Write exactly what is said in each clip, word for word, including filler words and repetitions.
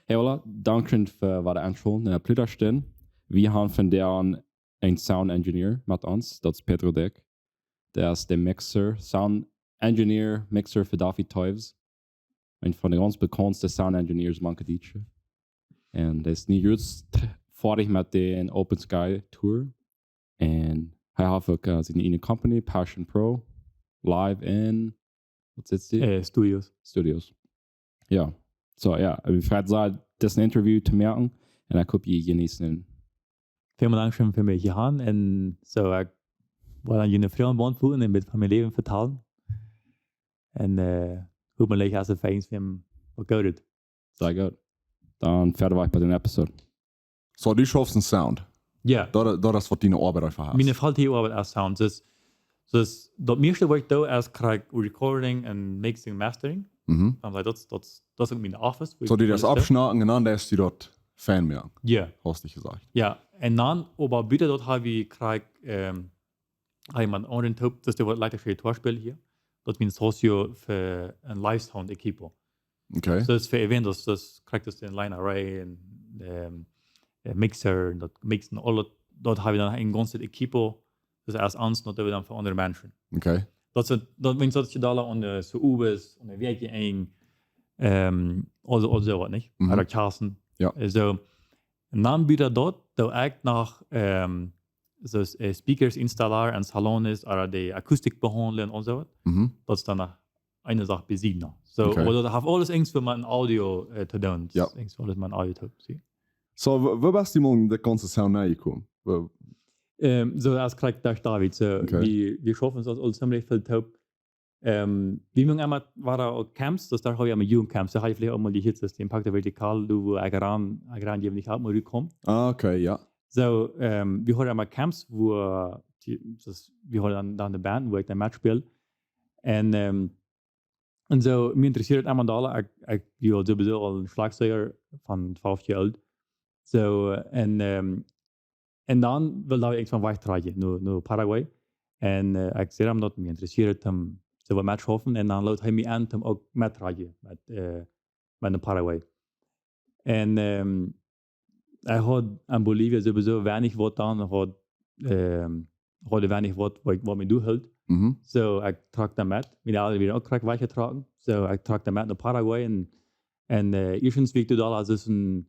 Hey, hola, dankscheen fa waut aunschaulen en de Plüta stehen. Wie haben vondoag een Sound Engineer met ons, daut es Pedro Dyck. Daut es de Mixer, Sound Engineer, Mixer fa David Toews. Een von de gaunz bekauntste Sound Engineers mank de Dietsche. Un hee es nu jrod foadich met de Open Sky Tour. Un hee haft uk äh, siene ieejne Company, Passion Pro, live in, waut sitst du? Äh, Studios. Studios. Jo, soo jo, wie freit sea, dit Interview to moaken. Un ekj hop, jie jeneeten. Välmol dankscheen fa mie hia aun. Un soo, ekj well aun june Froagen beauntwuaden un een bät von mien Läwen vetalen. Un äh, hopentlich es et fa eent von waut Goodet. Sea goot. Dan wieda wajch bie de Episode. Soo, du schaufst een Sound. Jo. Daut, daut es waut diene Oabeit eefach es. Miene Volltiet Oabeit es Sound. Dus, dus daut mieeschte waut ekj doo es krakjt Recording un Mixing, Mastering. Mhm. Dan saj daut, daut, daut es uk mien Office. Soo, du deist oppschnauken un dan deist du daut fein moaken. Jo. Hast du jesajcht. Jo, un dan, oba buta daut hab ekj krakjt, ähm, hab ekj met aundre toop, daut es waut elektrische Gitarr speel hia. Daut es mien socio fa een Live Sound Equipo. Okay. Soo daut es fa Events, daut es krakjt daut een Line Array un ähm, äh, Mixer un daut Mixen, aul daut, daut hab ekj dan een gaunzet Equipo. Daut es ons, daut hab ekj dan fa aundre Menschen. Okay. Daut es, daut, wan daut je dolla aun de Suubes, aun de Wäakj enj, ähm, aul, aul soo waut, nich? Mhm. Oda Kassen. Jo. Äh, soo, un dan buta daut, doo ekj noch, ähm, soo äh, Speakers installeren un Salones, oda de Akustik behaundlen un soo waut. Mhm. Daut es dan noch eene Sach bie sikj noch. Soo, Okay. oba daut haft aules eent met Audio äh, to doonen. Jo. Eent aules met Audio to doonen. Soo, woo, woo best du mol en de gaunze Sound nenjekomen? Woo- Ähm, soo, daut es krakjt derch David. Soo, Okay. wie, wie schaufen ons aul ziemlich väl toop. Ähm, wie mung emma, wia daut uk Camps, daut doa hab ekj emma Jugendcamps, daut hab ekj veleicht uk mol jehieet, daut de Impacto Vertical, doa wua ekj ran, ekj ran, dee ekj hab mol jekomen. Ah, okay, jo. Soo, ähm, wie hauden emma Camps, wua, die, daut, wie hauden dan, dan de Band, wua ekj dan metspeel. Un, ähm, un soo, mie interessieet et emma dolla, ekj, ekj wia sowieso aul een Schlagzeuger von twalf Joa oolt. Soo, un, ähm, un dan wull ekj eent von wajchtrakjen no, no Paraguay. Un äh, ekj säd am daut mie interessieet, om soo waut mettoschaufen. Un dan leet hee mie en, om uk mettoschaufen met, äh, met no Paraguay. Un ähm, ekj haud en Bolivia sowieso weinich waut dan, haud, ähm, haud weinich waut, waut, waut mie doa hilt. Mhm. Soo, ekj trock dan met. Miene Elren wieren uk krakjt wajchjetrocken. Soo, ekj trock dan met no Paraguay. Un, un äh, ieeschtens wia ekj doa aul aus een,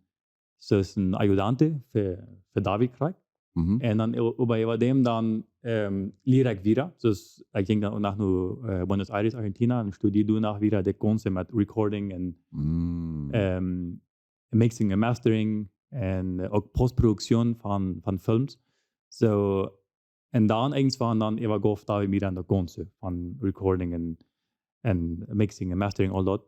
aus een Ayudante fa, fa David krakjt. Mhm. Un dan, o- oba äwa däm dan ähm, lieed ekj wieda. Dus ekj jinkj dan uk noch no äh, Buenos Aires, Argentina, un studieed doa noch wieda daut Gaunze met Recording un Mm. ähm, Mixing un Mastering un äh, uk Postproduktion von, von Films. Soo, un dan irjentwann dan äwajeef David mie dan daut Gaunze von Recording un, un Mixing un Mastering, aul daut.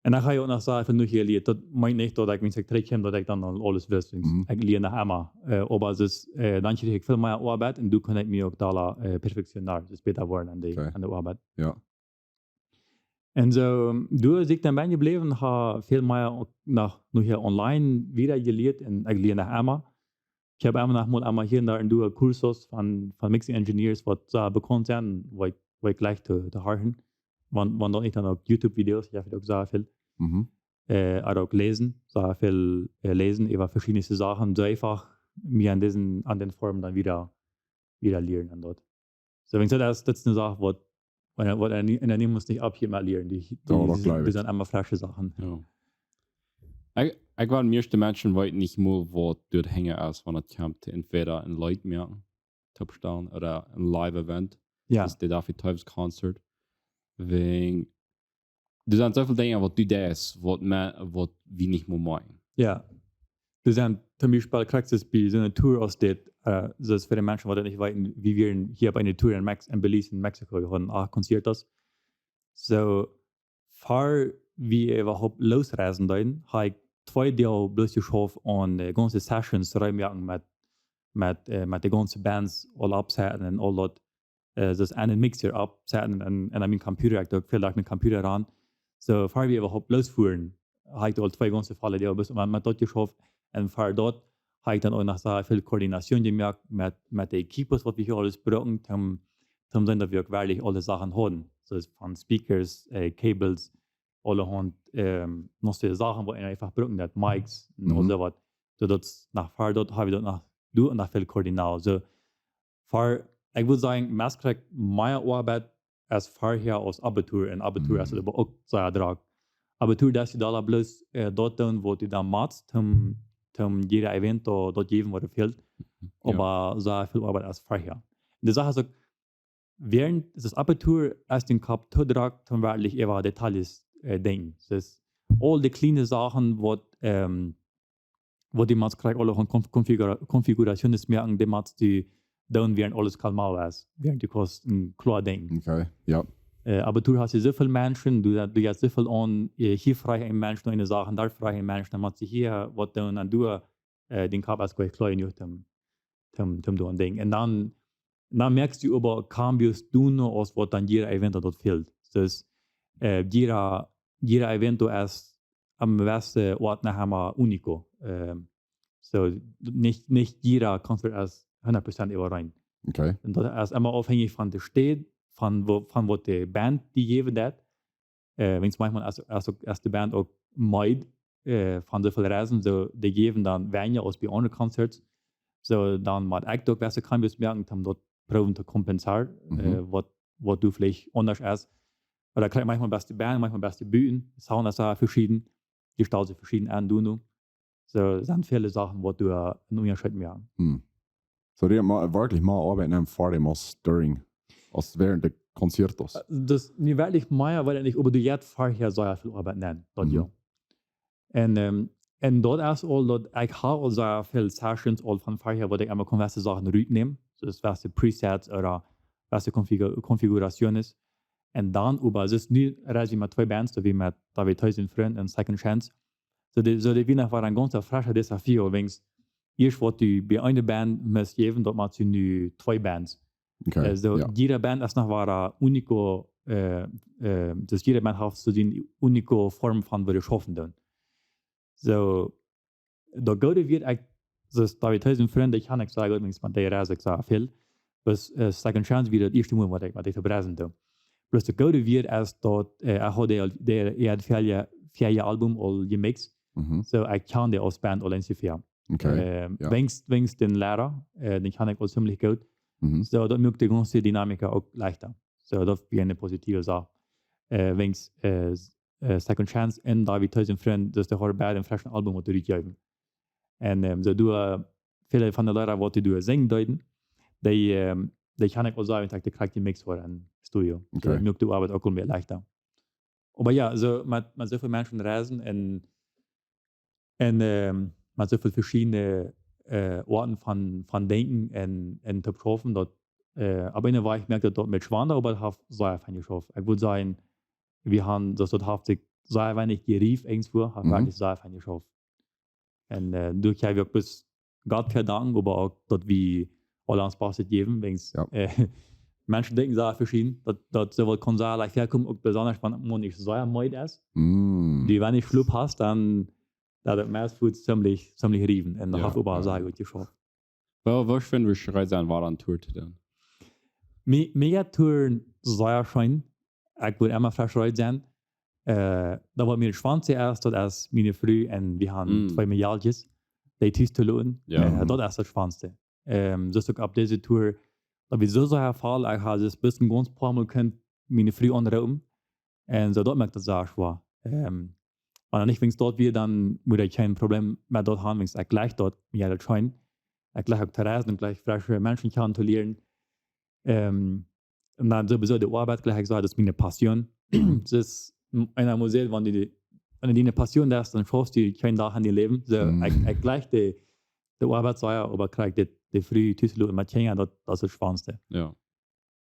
Un dan hab ekj uk noch sea väl nojelieet. Daut meent nich daut ekj, wan ekj trigjkjeem, daut ekj dan aul aules wist. Mhm. Ekj lieed noch emma. Äh, oba daut es, äh, dan kjrieech ekj väl mea Oabeit un doa kunn ekj mie uk dolla äh, perfektioneren, daut es bäta woaren aun de, Okay. aun de Oabeit. Jo. Un soo, doa sie ekj dan bie jebläwen, hab väl mea uk noch, noch hia online wieda jelieet un ekj lie noch emma. Ekj hab emma noch mol emma hia un doa, un doa Kursos von, von Mixing Engineers, waut sea bekaunt sent, waut ekj, waut ekj jlikj to, to horchen. Wan, wan dan nich dan uk YouTube-Videos, ekj hab uk sea väl, Mhm. äh, oda uk läsen, sea väl äh, läsen äwa veschiedne Sachen, soo eefach mie aun dise, aun dee Form dan wieda, wieda lieren aun daut. Soo, wan ekj saj, daut, daut es eene Sach, waut, waut, waut eena, eena mott nich opphieren met lieren. Dee, dee, Jo, daut dee, jleew dee ekj. sent emma fresche Sachen. Jo. Ekj, ekj woa de mieeschte Menschen weeten nich mol waut doa hinja es, wan et kjemt to entwäda een Leet moaken, toopstalen, oda een Live-Event. Jo. Daut es de David Toews Concert. Wäajen, doa sent soo väl Dinja waut du deist, waut me, waut wie nich mol moaken. Jo. Doa sent toom Biespel krakjt bie soone Tour aus dit, äh, soo fa de Menschen waut daut nich weeten, wie wieren hia bie eene Tour en Mex-, en Belize en Mexiko, wie hauden acht Konzerten. Soo, ver wie äwahaupt losreisen deeden, hab ekj twee Doag bloos jeschauft aun äh, gaunze Sessions reed moaken met, met, äh, met de gaunze Bands aul oppsetten un aul daut, äh, daut aun een Mixer oppsetten un, un aun mienen Computer, ekj doo uk väl derch mienen Computer aun. Soo, ver wie äwahaupt losfuaren, hab ekj aul twee gaunze volle Doag bloos met, met daut jeschauft. Un ver daut hab ekj dan uk noch sea väl Koordination jemoakt met, met de Equipos, waut wie hia aules bruckten, toom, toom seenen, daut wie uk werkjlich aule Sachen hauden. Soo von Speakers, äh, Cables, aulahaunt, ähm, noch soo Sachen, wua eena eefach brucken deit, Mics un Mhm. soo waut. Soo daut es noch ver daut, hab wie daut noch, du un noch väl koordinal. Soo, ver, ekj wudd sajen, meist kjrieech ekj mea Oabeit aus verhäa aus Abitur. Un Abitur es Mhm. oba uk sea drock. Abitur, daut es doa bloos, äh, daut doonen, waut du dan motst, toom, toom jieda Event doa, daut jäwen, waut et fält. Jo. Oba sea väl Oabeit aus verhäa. Un de Sach es uk, wäarent daut Abitur es dän Kopp too drock, toom werkjlich äwa Details, äh, denkjen. Daut es aul de kjliene Sachen, waut, ähm, waut du motst krakjt aule Konf-, Konfigura-, Konfigurationen moaken, dee motst du doonen, wäarent aules calmado es. Wäarent du kaust, mm, kloa denkjen. Okay, jo. Äh, oba du hast hia soo väl Menschen, du, du hast soo väl aun, äh, hia froag een Mensch no eene Sach, doa froag een Mensch, dan motst du hia waut doonen, un du, äh, dän Kopp es goanich kloa jenuach, toom, toom, toom doonen denkjen. Un dan, dan moakst du äwa cambios doonen, aus waut dan jieda Event daut fält. Daut es, äh, jieda, jieda Event es opp eene jewesse Oat noch emol único. Ähm, soo, nich, nich jieda Concert es hundat Prozent äwareen. Okay. Un daut es emma aufhängich von de Staut, von woo, von waut de Band die jäwen deit. Äh, wiels maunchmol es, es uk, es de Band uk meed, äh, von soo väl Reisen, soo, dee jäwen dan weinja aus bie aundre Concerts. Soo, dan mott ekj uk jewesse cambios moaken, om daut proowen to kompensieren, Mhm. äh, waut, waut du veleicht aundasch hast. Oba dan kjrieech ekj maunchmol best de Band, maunchmol best de Bühn. Sound es veschieden. Dee stalt sikj veschieden aun, du nu. Soo, sent väle Sachen, waut du, äh, een Unjascheet moaken. Hm. Soo, dee mott werkjlich mea Oabeit nämen ver däm aus during, aus wäarent de Conciertos. Äh, daut nu werkjlich mea, wiels nich, oba du jeist verhäa sea väl Oabeit nämen, daut Mhm. jo. Un, ähm, un daut es aul daut, ekj hab aul sea väl Sessions aul von verhäa, waut ekj emma kaun jewesse Sachen rutnämen. Daut es jewesse Presets ooda jewesse Konfigu-, Konfigurationen. Un dan äwa, daut es nu reis wie met twee Bands, daut wie met David Theisen Friend un Second Chance. Soo dee, soo dee wia noch wada een gaunz frescha Desafio, wiels ieescht waut du bie eene Band motst jäwen, daut motst du nu twee Bands. Okay, Äh, soo, jo. Jieda Band es noch wada único, äh, äh, daut jieda Band haft soo dee único Form von woo dee schaufen doonen. Soo, daut goode wia, ekj, daut David Theisen Friend, dee kjan ekj sea goot, wiels met dee reis ekj sea väl. Bloos, äh, Second Chance wia daut ieeschte Mol, waut ekj, waut ekj opp reisen doo. Bloos daut goode wia, es daut, äh, ekj haud dee, dee, dee haud väl Joa, väl Joa Album aul jemixt. Mhm. Soo, ekj kjan dee aus Band aul eenjemol. Okay, Ähm, jo. Wiels, wiels dän Liera, äh, dän kjan ekj aul ziemlich goot. Mhm. Soo, daut moakt de gaunze Dynamik uk leichta. Soo, daut wia eene positive Sach. Äh, wiels, äh, s-, äh, Second Chance un David Theisen Friend, daut dee hauden beid een freschet Album waut rutjejäft. Un, ähm, soo doo, äh, väle von de Liera, waut dee doo sinjen deeden, dee, ähm, dee kjan ekj aul soo, wiels ekj dee krakjt jemixt haud em Studio. Soo, Okay. daut moakt de Oabeit uk aul mea leichta. Oba jo, soo met, met soo väl Menschen reisen un, un, ähm, met soo väl veschiedne, äh, Oaten von, von denkjen un, un to proowen, daut, äh, opp eene Wies moakt daut, daut met schwanda, oba daut haft sea fein jeschauft. Ekj wudd sajen, wie haben, daut, daut haft sikj sea weinich jerift, irjentwua, haft Mhm. werkjlich sea fein jeschauft. Un, äh, doa kjenn wie uk bloos Gott fa danken, oba uk daut wie aule ons Baste jäwen, wiels, Jo. äh, Menschen denkjen sea veschieden, daut, daut soo waut kaun sea leicht väakomen, uk besonda wan eena sea meed es. Mm. Dee weinich Schlop haft, dan, daut haft mie fuaz ziemlich, ziemlich jerift. Un daut Jo, haft äwa jo. sea goot jeschauft. Well, waut fa een Schritt sent wie aun Tour to doonen? Mie, mie jeit Tour sea scheen. Ekj wudd emma fresch reed sennen. Äh, daut waut mie daut schwanste es, daut es miene Fru un wie haben Mm. twee Mejalkjes, dee tus to loten. Jo. Äh, Mm. daut es daut schwanste. Ähm, daut es uk opp dise Tour, daut wie soo sea väl, ekj hab daut bloos een gaunz poa Mol kunt miene Fru aunroopen. Un soo, daut moakt daut sea schwoa. Ähm, wan nich wiels daut wia, dan wudd ekj kjeen Problem met daut haben, wiels ekj jlikj daut, mie jeit daut scheen. Ekj jlikj uk to reisen un jlikj fresche Menschen kjanen to lieren. Ähm, un dan sowieso de Oabeit, jlikj ekj saj, daut es miene Passion. Daut es, eena mott sajen, wan du, wan du diene Passion deist, dan schaufst du kjeen Dach en dien Läwen. Soo, Mm. ekj, ekj jlikj de, de Oabeit sea, oba krakjt de, de Fru tus to loten met Kjinja, daut, daut es daut schwanste. Jo.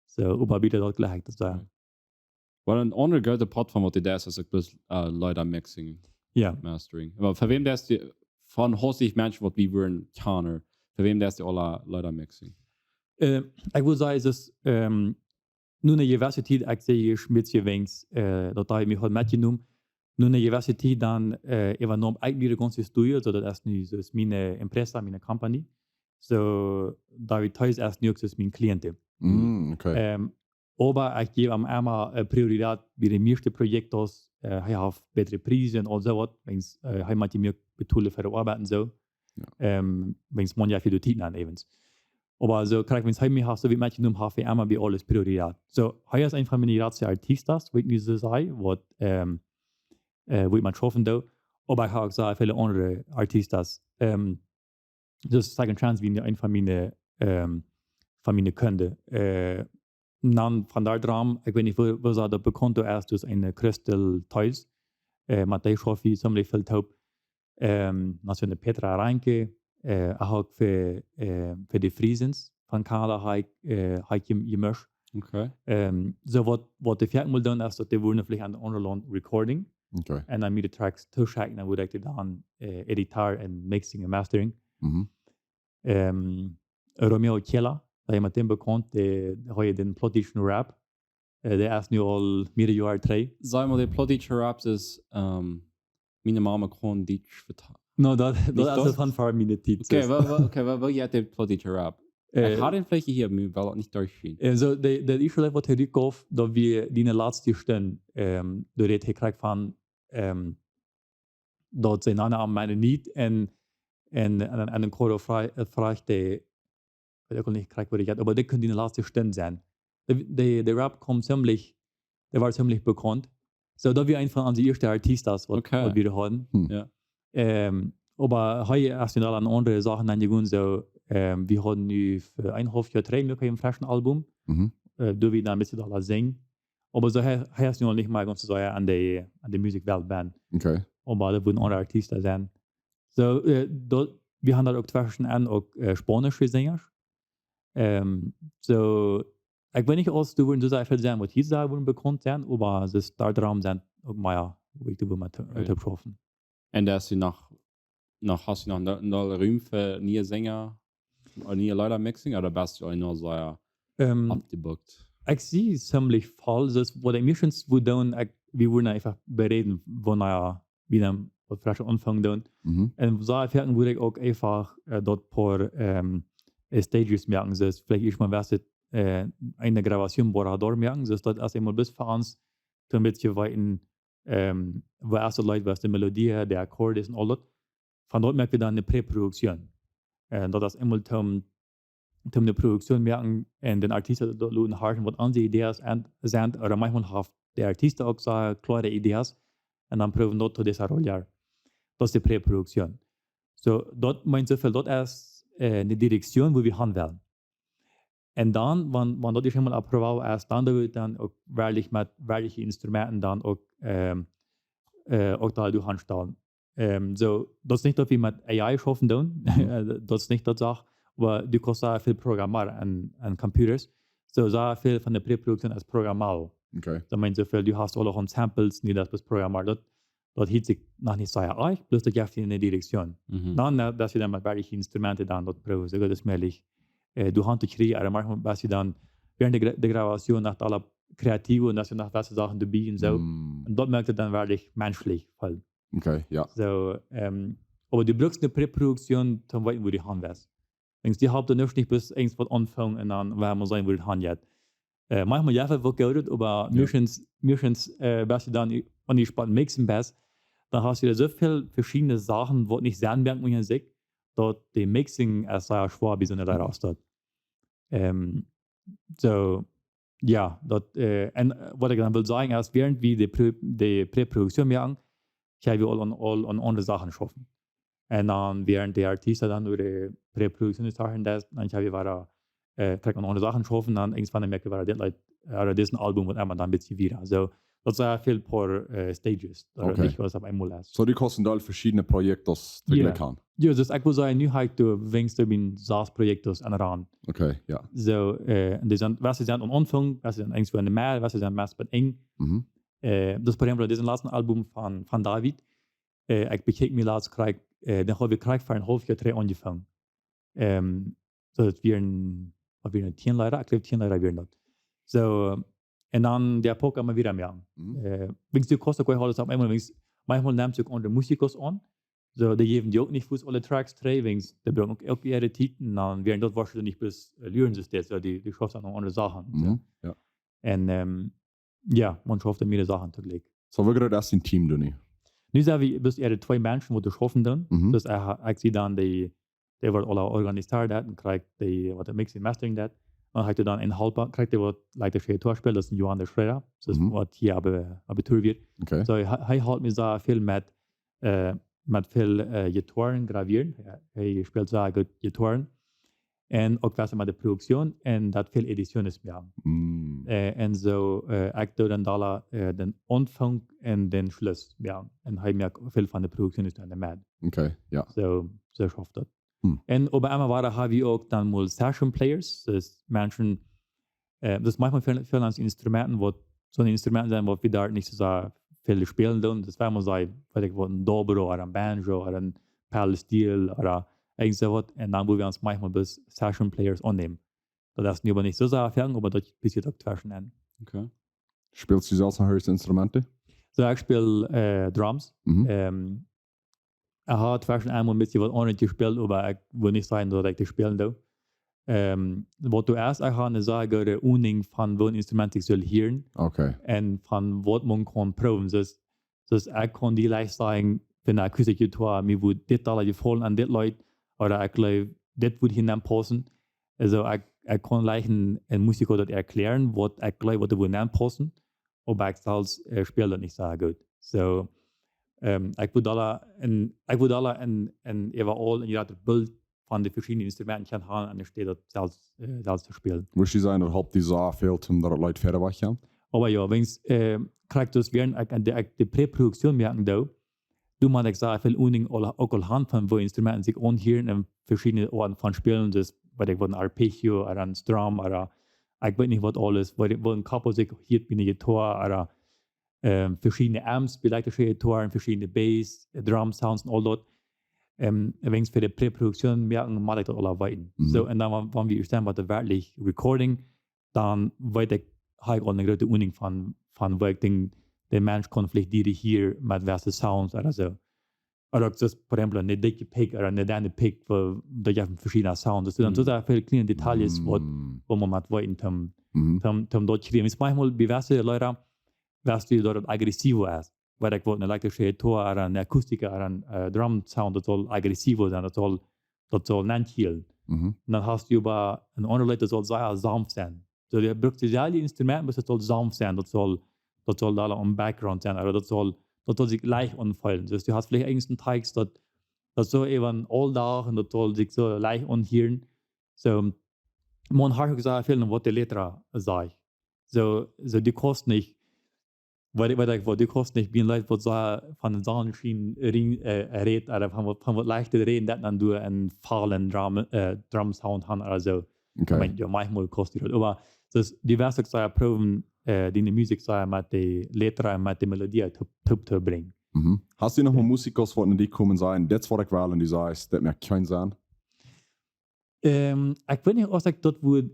Soo, oba bie daut jlikj ekj daut sea. Jo. Well, een aundra grootet Poat von waut du deist, es uk bloos, äh, Leeda mixen, Jo. mastering. Oba fa wäm deist du, von hauslich Menschen waut wie wudden kjanen, fa wäm deist du aule Leeda mixen? Äh, ekj wudd sajen, daut es, ähm, nu eene jewesse Tiet, ekj saj hia Schmitz jewens, äh, daut hab ekj mie goot metjenomen. Nu eene jewesse Tiet dan, äh, äwanoom ekj mie daut gaunze Studio, soo daut es nu, soo es miene Empresa, miene Company. Soo, David Theisen es nu uk soo es mien Klient. Mm, okay. Ähm, oba ekj jäw am emma, äh, Priorität bie de mieeschte Projekten, äh, hee haft bätre Priesen un soo waut, wiels, äh, hee mott mie betolen fa de Oabeit un soo. Jo. Ähm, wiels maun jo väl Tiet aun events. Oba soo, krakjt wiels hee mie haft, soo waut metjenomen haft, wia emma bie aules Priorität. Soo, hee es eena von miene jratste Artisten, waut ekj nu soo saj, waut, ähm, äh, waut ekj met schaufen doo. Oba ekj hab uk sea väle aundre Artisten. Ähm, dus Second Chance wia eena von miene, ähm, von miene Kunden. Äh, dan von doa dromm, ekj weet nich woo, woo sea daut bekaunt es, dus een Christel Thews. Äh, met dee schauf ekj ziemlich väl toop. Ähm, dan es doa Petra Reinke, äh, uk fa, äh, fa de Friesens von Kanada hab ekj, äh, hab ekj jem-, jemischt. Okay. Ähm, soo waut, waut dee foaken mol doonen es, daut dee woaren veleicht aun de aundre Launt recording. Okay. Un dan mie de Tracks toschekjen, dan woa ekj dee dan, äh, editen un mixing un mastering. Mhm. Ähm, Romeo Kjella, daut es met däm bekaunt, dee, dee haft dän plautdietschen Rap. Äh, dee es nu aul mearere Joaren trigj. Saj mol, de plautdietsche Rap es, ähm, miene Mama kaun Dietsch vetalen. No, daut, daut es daut? Von ver miene Tiet. Okay, wa-, wa-, okay, wa-, woo jeit de plautdietsche Rap? Äh, ekj haud dän veleicht hia, mie well daut nich derchgonen. Äh, soo, de, de ieeschte Leet waut hee rutjeef, daut wia Diene latste Stund, ähm, doa rät hee krakjt von, ähm, daut see nanen am Mennonit un, un, un, un een Koro frei-, äh, frajcht dee, weet ekj uk nich krakjt woo daut jeit, oba daut kunn Diene latste Stund sennen. De, de, de Rap kjeem ziemlich, dee wia ziemlich bekaunt. Soo, daut wia eena von onse ieeschte Artisten, waut, okay, waut wie hauden. Hm. Jo. Ähm, oba hee es nu aul aun aundre Sachen aunjegonen, soo, ähm, wie hauden nu fa een haulf Joa trigj noch een freschen Album. Mhm. Äh, doa wia dan een bät aul sinjen. Oba soo, hee, hee es nu noch nich mea gaunz soo sea aun de, aun de Musikjwelt benne. Okay. Oba daut wudden aundre Artisten sennen. Soo, äh, daut, wie haben doa uk tweschen aun uk, äh, spaunische Sänjasch. Ähm, soo, ekj weet nich, aus doa woaren soo sea väl sennen, waut hia soo woaren bekaunt sennen, oba soo doa dromm sent uk mea, wua ekj doa woa met, right, toop schaufen. Un hast du noch, noch, hast du noch een, een Rum fa niee Sänja, äh, niee Leeda mixing, ooda best du aul noch soo, ähm, aufgebookt? Ekj sie ziemlich voll, soo waut ekj meistens woa doonen, ekj, wie woaren eefach beräden, wanea wie dan waut fresch aunfangen doonen. Mhm. Un soo foaken woa ekj uk eefach, äh, daut poa, ähm, äh, Stages moaken, soo veleicht ieescht mol waut, äh, eene Gravation borrador moaken, soo daut es eemol bloos fa ons, een bät weeten, ähm, woo es daut Leet, woo es de Melodie, de Akkorden un aul daut. Von doa moak wie dan de Präproduktion. Un daut es eemol toom, toom de Produktion moaken un dän Artist daut loten hieren, waut onse Ideas aun-, sent, ooda maunchmol haft de Artist uk soo kloare Ideas, un dan proowen daut to desarrollar. Daut es de Präproduktion. Soo, daut meent soo väl, daut es, äh, de Direktion, wua wie han wellen. Un dan, wan, wan daut ieescht eemol aprobado es, dan doo wie dan uk werkjlich met werkjliche Instrumenten dan uk, ähm, äh, uk doa doa aunstalen. Ähm, soo, daut es nich daut wie met A I schaufen doonen, mhm, äh, daut es nich daut Sach, oba du kaust doa väl programmeren aun, aun Computers. Soo, soo väl von de Präproduktion es programmabel. Okay. Daut meent soo väl, du hast aule Samples, dee daut bloos programmabel. Daut, daut hilt sikj noch nich soo sea aus, bloos daut jeft eene Direktion. Mhm. Dan, äh, daut wie dan met werkjliche Instrumenten dan daut proowen, soo goot aus mäajlich, äh, doa han to kjrieen, ooda maunchmol best du dan wäarent de Gra-, de Gravation noch aule kreativ un daut du noch beste Sachen doabie un soo. Mm. Un daut moakt et dan werkjlich menschlich, wiels Okay, jo. Soo, ähm, oba du brukst eene Präproduktion, toom weeten, wua du han west. Denkjst, dee halpt die nuscht, nich bloos irjentwaut aunfangen un dan, wie motten seenen, wua et han jeit. Äh, maunchmol jeit et waut goot, oba jo, meistens, meistens, äh, best du dan, wan du spät mixen best, dan hast du doa soo väl veschiedne Sachen, waut nich Senn moaken unja sikj, daut de Mixing es sea schwoa, besonda doa Mhm. raus daut. Ähm, soo, jo, daut, äh, un, äh, waut ekj dan well sajen es, wäarent wie de Prä-, de Präproduktion moaken, kjenn wie aul aun, aul aun aundre Sachen schaufen. Un dan wäarent de Artist dan doa de Präproduktion es, dan, dan kjenn wie wada, äh, trigj aun aundre Sachen schaufen, dan irjentwan moak wie wada dit Leet, äh, ooda dit Album, waut emma dan een bät wieda. Soo, daut sent väl poa, äh, Stages, ooda Okay. nich aules opp eemol es. Soo, du kaust een Deel veschiedne Projekte Jo. together han. Jo, dus ekj well sajen, nu hab ekj doa, weens doa sent sas Projekte aun de Rand. Okay, jo. Soo, äh, un dee sent, waut see sent aum Aunfank, waut see sent irjentwua enne Medd, waut see sent meist bie Enj. Mhm. Äh, daut Problem, dit latste Album von, von David, äh, ekj bekjikj mie latst krakjt, äh, dan hab ekj krakjt ver een haulf Joa trigj aunjefongen. Ähm, soo daut wia een, waut wia een, tieen Leeda? Ekj jleew, tieen Leeda wieren daut. Soo, un dan de Epoch emma wieda moaken. Mhm. Äh, weens du kaust uk nich aules opp eemol, weens, maunchmol nemst du uk aundre Musikers aun. Soo, dee jäwen die uk nich bloos aule Tracks trigj, weens dee brucken uk, uk äare Tiet, un dan wieren daut woarschienlich nich bloos, äh, Lieren, soo daut, soo dee, dee schaufst dan noch aundre Sachen, soo. Mhm, jo. Un, ähm, jo, maun schauft aun mearere Sachen toojlikj. So, woo groot es dien Team, Donny? Nu sent wie bloos ea twee Menschen, waut doa schaufen doonen. Mhm. Dus ekj, ekj sie dan dee, dee waut aules organisieet haft un kjricht dee waut de Mixing Mastering deit. Un hee haft dan een Halpa, kjricht dee waut, like, de Gitarr spielt, daut es een Johan de Schreier. Daut es Mhm. waut hia opp, opp Tour wieet. Okay. So, hee, hee halpt mie sea väl met, äh, met väl, äh, Gitarren gravieren. Hee, hee spielt sea goot Gitarren. Un uk waut met de Produktion un daut väl Editionen moaken. Mm. Äh, un soo, äh, ekj doo dan aula, äh, dän Aunfank un dän Schluss. Jo, un hee moakt väl von de Produktion es dan de Mad. Okay, jo. Soo, soo schauft daut. Hm. Un opp eemol wieren, hab wie uk dan mol Session Players, dus Menschen, äh, dus maunchmol väl, väl aun Instrumenten, waut soone Instrumenten sent, waut wie doa nich soo sea väl spälen doonen. Dus wan wie sajen, weet ekj waut, een Dobro ooda een Banjo ooda een Pedal Steel ooda irjent soo waut. Un dan woa wie ons maunchmol bloos Session Players aunnämen. Daut es nu oba nich soo sea väl, oba daut passieet uk tweschen. Okay. Spält du selfst noch irjent Instrumenten? Soo, ekj späl, äh, Drums. Mhm. Ähm, ekj hab tweschen eemol een bät waut aundret jespält, oba ekj well nich sajen, daut ekj daut spälen doo. Ähm, waut du hast, ekj hab eene sea goode Aununk von waut Instrument ekj saul hieren. Okay. Un von waut maun kaun proowen. Dus, dus ekj kaun die leicht sajen, von de Akustikgitarr, mie wudd dit aula jefaulen aun dit Leet, ooda ekj jleew, dit wudd hia nenpaussen. Aulsoo, ekj, ekj kaun leicht een, een Musiker daut erkjlären, waut ekj jleew, waut doa wudd nenpaussen. Oba ekj selfst, äh, späl daut nich soo goot. Soo, ähm, ekj wudd aula een, ekj wudd aula een, een overall een jratret Bilt von de veschiedne Instrumenten kjennen haben, enne Städ daut selfst, äh, selfst to spälen. Wudd du sajen, daut halpt die sea väl, om daut Leet wieda wajch to gonen? Oba jo, wan, äh, kjricht dus wea, ekj, de, ekj, de Präproduktion moaken doo, doo mott ekj sea väl Aununk aul, uk aul haben von waut Instrumenten sikj aunhieren un veschiedne Oaten von spälen, dus weet ekj waut, een Arpeggio ooda een Strum ooda ekj weet nich waut aules, waut, waut een Capo sikj hieet bie eene Gitarr ooda, ähm, veschiedne Amps, elektrische Gitarren, veschiedne Bass, äh, Drum Sounds un aul daut. Ähm, wan fa de Präproduktion moaken, mott ekj daut aula weeten. Mhm. Soo, un dan, wan, wan wie sent, waut de werkjlich Recording, dan weet ekj, hab ekj aul eene groote Aununk von, von waut ekj denkj, de Mensch kaun veleicht dirigieren met waut fa Sounds ooda soo. Ooda uk soo, per Exempel, eene dikje Pick ooda eene denne Pick, waut, daut jeft veschiedne Sounds. Dus dan, Mm. Daut sent väl kjliene Details, waut, Mm. waut maun mott weeten, om, Mhm. om, om daut to kjrieen. Wan maunchmol, bie waut Leeda, waut du daut aggressivo es. Weet ekj waut, eene elektrische Gitarr ooda een Akustiker ooda een, äh, Drum Sound, daut saul aggressivo sennen, daut saul, daut saul nenhielen. Mhm. Un dan hast du oba een aundret Leet, daut saul sea sanft sennen. Soo, du brukst datsselwje Instrument, oba daut saul sanft sennen, daut saul, daut saul doa aum Background sennen, ooda daut saul, daut saul sikj leicht aunfeelen. Dus du hast veleicht irjent een Text, daut, daut saul äwen aul doa un daut saul sikj soo leicht aunhieren. Soo, maun horcht uk sea väl aun waut de Letra sajcht. Soo, soo, du kaust nich, weet, weet ekj waut, du kaust nich bie een Leet waut soo von de Sonnenschien rin, äh, rät, ooda von waut, von waut leichtet räden, daut dan du een faulen Drum, äh, Drum Sound hast ooda soo. Okay. Ekj meen, jo, maunchmol kaust du daut. Oba, dus, du woascht uk sea proowen, äh, diene Musikj sea met de Letra, met de Melodie toop, toop to brinjen. Mhm. Hast du noch mol Musikers, waut no die komen un sajen, dit es waut ekj well, un du sajst, daut moakt kjeen Senn? Ähm, ekj weet nich, auf ekj daut wudd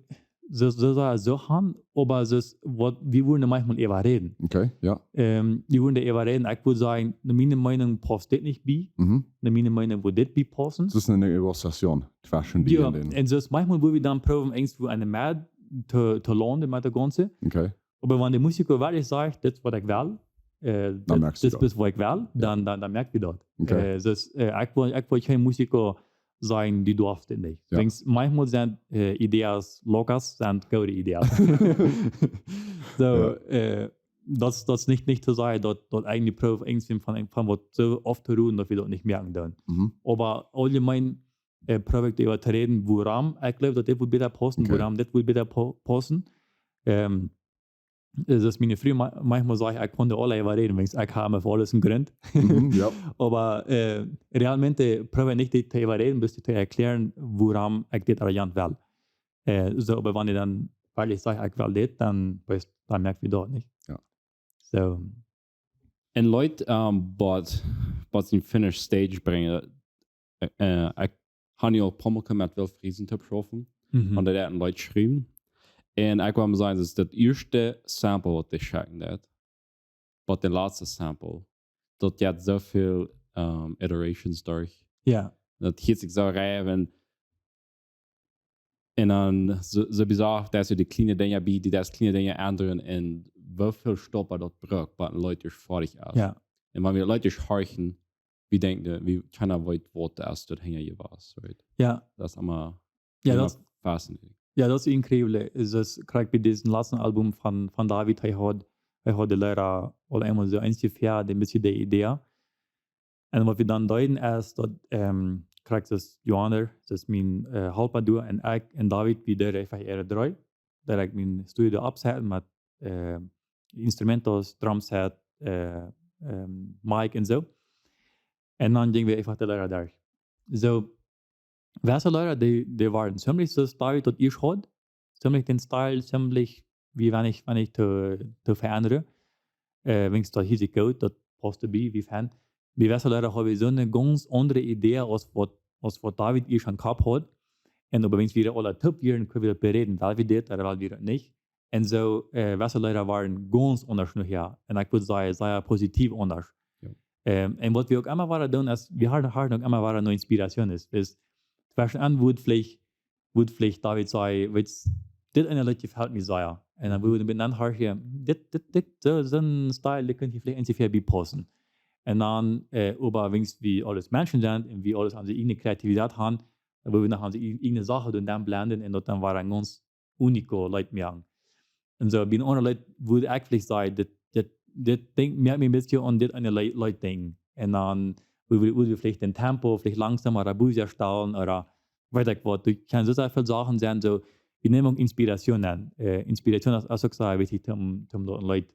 soo, soo, soo, soo haben, oba daut, waut, wie wudden maunchmol äwa räden. Okay, jo. Ähm, wie wudden doa äwa räden. Ekj wudd sajen, no miene Meenunk pausst dit nich bie. Mhm. No miene Meenunk wudd dit biepaussen. Daut es eene Negociation tweschen die Jo, un dän. un dus maunchmol, wua wie dan proowen, irjentwua enne Medd to, to landen met daut Gaunze. Okay. Oba wan de Musiker werkjlich sajcht, dit es waut ekj well, äh, Dan moakst du dit, dit daut. es waut ekj well, dan, dan, dan moak wie daut. Okay. Äh, dus, äh, ekj well, ekj well kjeen Musiker sajen, du doafst dit nich. Jo. Denkjst, maunchmol sent, äh, Ideas locas, sent goode Ideas. Soo, Jo. Äh, daut, daut es nich, nich to sajen, daut, daut eejentlich proow irjentwäm von, von waut soo oft to räden, daut wie daut nich moaken doonen. Mhm. Oba aulgemein, äh, proow ekj doaräwa to räden, wuarom ekj jleew, daut dit wudd bäta paussen, Okay. wuarom dit wudd bäta pau-, paussen. Ähm, daut es miene Fru ma-, maunchmol sajcht, ekj kaun doa aul äwa räden, wan ekj hab fa aules eenen Grunt. Mhm, jo. Oba, äh, realmente proow ekj nich doaräwa to räden, bloos to erkjlären, wuarom ekj dit ooda jant well. Äh, soo, oba wan du dan werkjlich sajchst, ekj well dit, dan, pues, dan moak wie daut, nich? Jo. Soo. En Leet, ähm, waut, waut see finished stage brinjen, äh, äh, ekj hab nu aul een poa Mol met Wilf Friesen toop jeschauft, Mhm. un dee haft een Leet jeschräwen. Un ekj wull mau sajen, daut es daut ieeschte Sample waut ekj checken deed, waut daut latste Sample, daut jeit soo väl, ähm, iterations derch. Jo. Daut hieet sikj soo rein, un dan soo, soo besorcht, daut du de kjliene Dinja bie, du deist kjliene Dinja endren un woo väl Stoppen daut brukt, bat een Leet foadich es. Ja. Un wan wie Leet horchen, wie denkjen, wie kjeena weet, waut daut es, daut hinja je wia, right? Ja. Daut es emma, Ja, emma daut, fascinating. Ja, daut es incredible. Es daut krakjt bie disen latsten Album von, von David, hee haud, hee haud de Liera aul eemol soo eensje fäa, een bät de Idee. Un waut wie dan deeden es daut, ähm, krakjt daut Johannes, daut es mien, äh, Halpa doa, un ekj un David, wie deeden eefach äare dree. Daut ekj mien Studio oppsat met, äh, Instrumentos, Drumset, äh, ähm, Mic un soo. Un dan jinjen wie eefach de Liera derch. Soo, waut de Liera, dee, dee wieren ziemlich soo aus David daut ieescht haud. Ziemlich dän Style, ziemlich, wie wan ekj, wan ekj to, to veendren. Äh, wiels daut hia sikj goot, daut paust doabie, wie wan. Bie waut de Liera haud wie soo eene gaunz aundre Idee aus waut, aus waut David ieescht em Kopp haud. Un oba wiels wie aula toop wieren, kunn wie daut beräden, well wie dit ooda well wie daut nich. Un soo, äh, waut de Liera wieren gaunz aundasch nohäa. Un ekj wudd sajen, sea positiv aundasch. Jo. Ähm, un waut wie uk emma wieren doonen, es, wie hauden, hauden uk emma wieren no Inspirationen. Daut tweschen aun wudd veleicht, wudd veleicht David sajen, weetst, dit eene Leet jefelt mie sea. Un dan wudd wie met aun horchen, dit, dit, dit, soo, soon Style, dee kunn hia veleicht eensje fäa bie paussen. Un dan, äh, oba wiels wie aules Menschen sent un wie aules onse ieejne Kreativität haben, dan wudd wie noch onse ieej-, ieejne Sachen doonen dan blenden un daut dan wia een gaunz unico Leet moaken. Un soo, bie een aundret Leet wudd ekj veleicht sajen, dit, dit, dit Dinkj moakt mie een bät aun dit eene Leet, Leet denkjen. Un dan wudd wie, wudd wie veleicht dän Tempo, veleicht langsamer ooda busier stalen ooda weet ekj waut. Du kaust soo väl Sachen seenen, soo, wie nämen uk Inspirationen aun. Äh, Inspiration es, es uk sea wichtich, om, om daut een Leet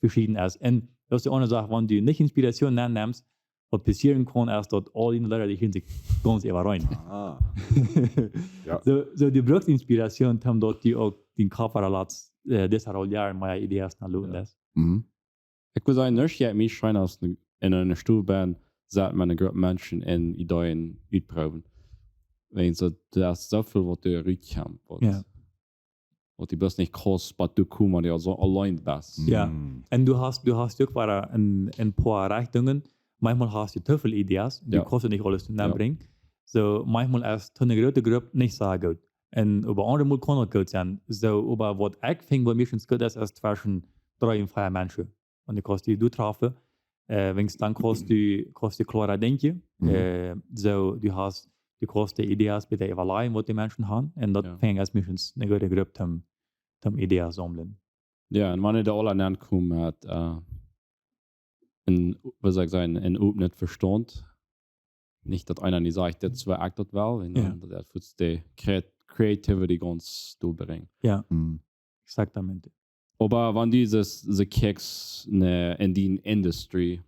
veschieden es. Un daut es de aundre Sach, wan du nich Inspirationen aunnemst, waut passieren kaun, es daut aul dee Liera, dee hieren sikj gaunz äwareen. Ah. Soo, soo, du brukst Inspirationen, om daut du uk dän Kopp fa de latste, äh, dise Rolle mea Idees no loten Jo. es. Mhm. Ekj wudd sajen, nuscht jeit mie scheena aus ne, en eene Stow benne, sett met eene Grupp Menschen un Ideen utproowen. Wiels daut, daut es soo väl waut doa rutkjemt, waut, Jo. waut du bloos nich kaust, bat du kommst, wan du soo auleen best. Jo. Mhm. Un du hast, du hast uk wada een, een poa Rechtungen. Maunchmol hast du too väl Idees, du Jo. kaust nich aules Jo. nenbrinjen. Soo, maunchmol es too ne groote Grupp nich soo goot. Un oba aundre Mol kaun daut goot sennen. Soo, oba waut ekj finj, waut meistens goot es, es tweschen dree un vea Menschen. Un du kaust die doa träfen, äh, wiels dan kaust du, kaust du kloara denkjen. Mhm. Äh, soo, du hast, du kaust de Idees bie de äwalajen, waut de Menschen haben. Un daut Jo. finj ekj es meistens ne goode Grupp, om, om Idees saumlen. Jo, un wan du doa aula aunkommst met, äh, een, waut saul ekj sajen, een opnet Vestaunt. Nich daut eena nich sajcht, dit es woo ekj daut well, un Jo. dan daut es de Creat-, Creativity gaunz derchbrinjen. Jo, Mhm. exactamente. Oba wan du soo, soo kjikjst, ne, en dee Industrie,